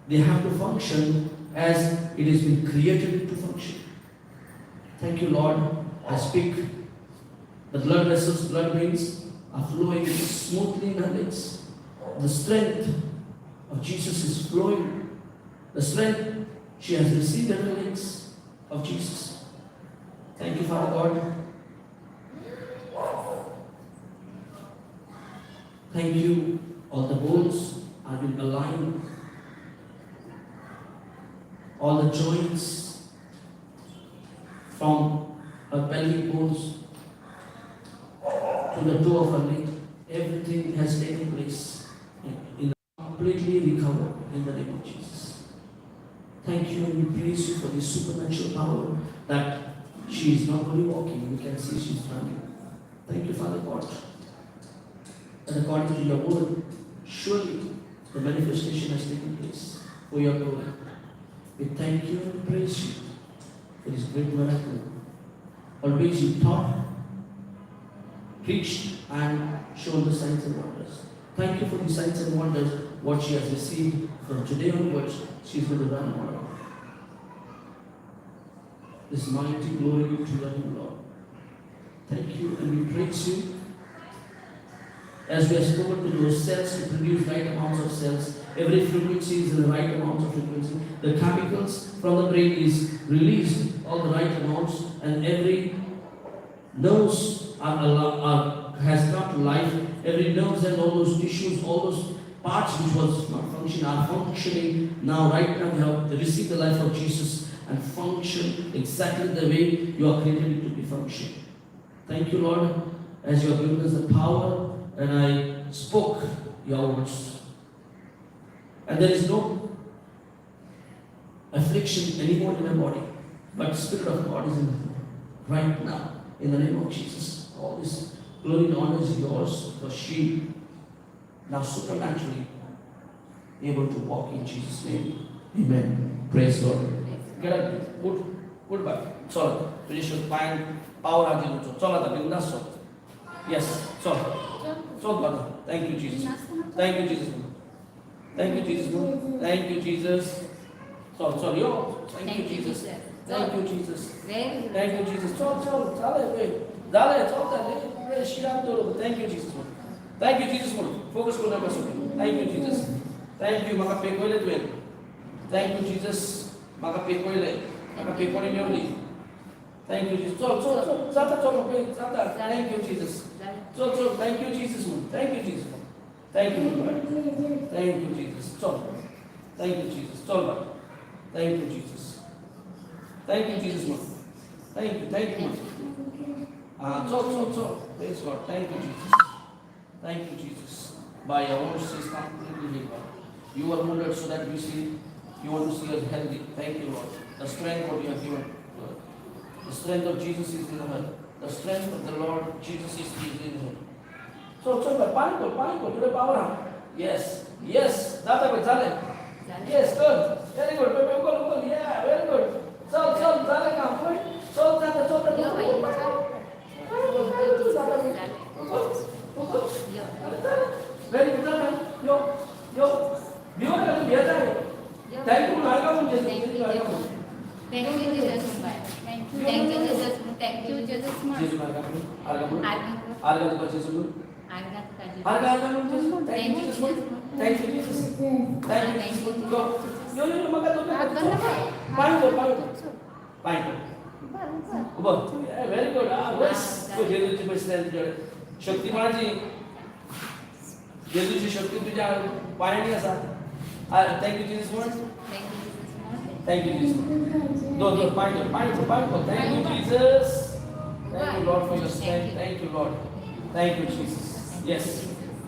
They have to function as it has been created to function. Thank you, Lord. I speak the blood vessels, blood veins are flowing smoothly in her legs. The strength of Jesus is flowing. The strength she has received in her legs of Jesus. Thank you, Father God. Thank you. All the bones are been aligned. All the joints from her pelvic bones to the toe of her leg, everything has taken place in completely recovered in the name of Jesus. Thank you and we praise you for this supernatural power that she is not only walking, we can see she is running. Thank you, Father God. And according to your word, surely the manifestation has taken place for your glory. We thank you and praise you for this great miracle. Always you taught, preached, and shown the signs and wonders. Thank you for the signs and wonders, what she has received from today onwards, she is going to run on. This mighty glory to your name, Lord. Thank you and we praise you. As we have spoken to those cells to produce right amounts of cells, every frequency is in the right amount of frequency. The chemicals from the brain is released all the right amounts, and every nerves are has come to life. Every nerves and all those tissues, all those parts which was not functioning are functioning now. Right now, they have received the life of Jesus and function exactly the way you are created it to be functioning. Thank you, Lord, as you have given us the power, and I spoke your words. And there is no affliction anymore in my body, but the Spirit of God is in her right now. In the name of Jesus, all this glory and honor is yours, because she now supernaturally able to walk in Jesus' name. Amen. Praise God. Get up. Good. Goodbye. चल, तुझे पांयांक power आदिलो. चल आता, बिंदास चल. येस, चल चल बाबा. Thank you, Jesus. Thank you, Jesus. Thank you, Jesus. Thank you, Jesus. चल चल यो. Thank you, Jesus. Thank you, Jesus. Very good. Thank you, Jesus. चल चल, जालें रे, जालें. चलता रे शिराम दवरू. Thank you, Jesus. Thank you, Jesus. म्हणून फोकस करून नका सोडूं. Thank you, Jesus. Thank you. म्हाका पेखयलें तुवें. Thank you, Jesus. म्हाका पेखयलें, म्हाका पेखोणी मेवली. Thank you, Jesus. चल चल चल, जाता, चल ओके, जाता. Thank you, Jesus. चल चल. Thank you, Jesus म्हणून. Thank you, Jesus. Thank you. Thank you, Jesus. चल. Thank you, Jesus. चल bye. Thank you, Jesus. Thank you, Jesus म्हणून. Thank you, thank you म्हणून. Ah, चल चल चल. Praise God. Thank you, Jesus. Thank you, Jesus. By your wounds she is completely healed, Lord. You were wounded so that we see, you want to see us healthy. Thank you, Lord. The strength what you have given to her. The strength of Jesus is in her. The strength of the Lord Jesus is in her. So, चल बाय, पाणी कर, पाणी कर, तुझे power हा. Yes, yes, जाता बाय, झाले. Yes, good. Very good. Baby, उकल, उकल. Yeah, very good. चल, चल, झाले काम. पळय. चल, जाता, चल, जाता. यो बाई, चल. उकल, उकल. यो. Very good. जाता. यो, यो. भिवू नका तू, भियेता रे. Thank you, हाडका म्हणजे. Thank you, Jesus. Thank you, Jesus. Thank you, Jesus. Thank you, Jesus. जेजू हाडका म्हणून, हाडका म्हणून. आर्गा. हाडका तुका जेजू म्हणून. आर्गा तुका जेजू. हाडका, हाडका म्हणून जेजू. Thank you, Jesus. Thank you, Jesus. Thank you, Jesus. Go. यो, यो, यो, म्हाका तूं पांय कर, पांय कर. पांय कर. उबो. Very good. बस. जेजूची बसल्या तुझ्याकडे शक्ती कोणाची? जेजूची शक्ती तुझ्या पायांनी आसा. Thank you Jesus म्हण. Thank you, Jesus. Thank you Jesus. दोन दोन पांय कर, पांय कर, पांय कर. Thank you Jesus. Thank you Lord for your strength. Thank you Lord. Thank you Jesus. Yes,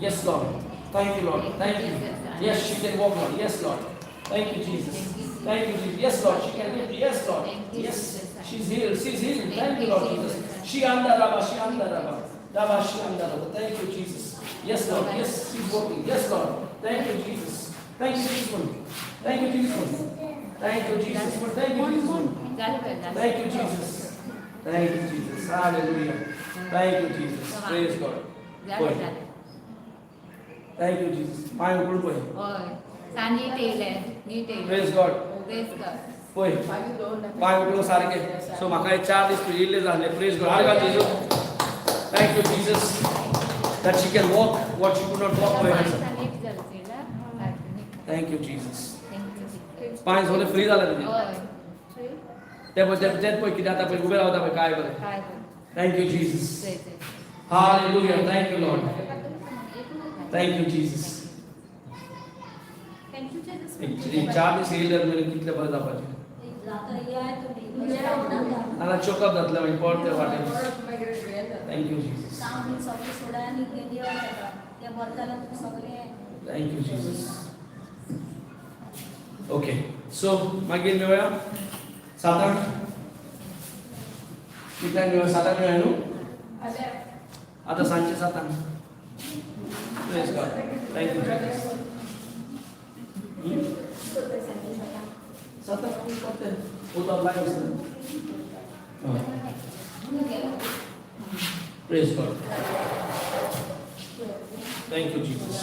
yes Lord. Thank you Lord. Thank you. Yes, she can walk Lord. Yes Lord. Thank you Jesus. Thank you Jesus. Yes Lord, she can lift. Yes Lord. Yes, she's healed. She's healed. Thank you Lord Jesus. She anda raba, she anda raba. Raba, she anda raba. Thank you Jesus. Yes Lord. Yes, she's walking. Yes Lord. Thank you Jesus. Thank you Jesus. Thank you Jesus. Thank you Jesus. Thank you Jesus. झालं बाई, झालं. Thank you Jesus. Thank you Jesus. Hallelujah. Thank you Jesus. Praise God. झालं, झालं. Thank you Jesus. पांय उकळून पळय. होय. सा नीट येयलें, नीट येयलें. Praise God. Praise God. पळय, पांय उकळून सारके. सो म्हाका हे 4 दीस पिडिल्ले जाले. Praise God. आर्गां जेजू. Thank you Jesus that she can walk what she could not walk by herself. सा नीट जालें चोयला? सारकें नीट. Thank you Jesus. Thank you, Jesus. पांय सगळे फ्री जाले तुजे. होय. ते पळय, तेच पळय कितें जाता पळय, उबे रावता पळय काय बरें. काय बरें. Thank you Jesus. चोय, चोय. Hallelujah. Thank you Lord. Thank you Jesus. Thank you, Jesus. 4 दीस येयले म्हणजे कितले बरें जावपाचें. ना चोकअप जातलें मागीर परत ते वाटेन. Thank you Jesus. Thank you Jesus. Okay, so मागीर मेळया 7आंक. कितल्यांक मेळया? 7आंक मेळया न्हू? आतां सांजचे 7आंक. Praise God. Thank you Jesus. 7आंक परतें उदक लायव आसता. Praise God. Thank you Jesus.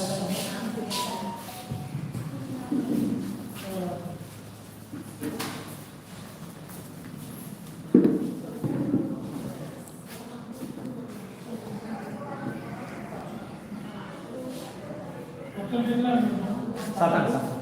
7आंक 7.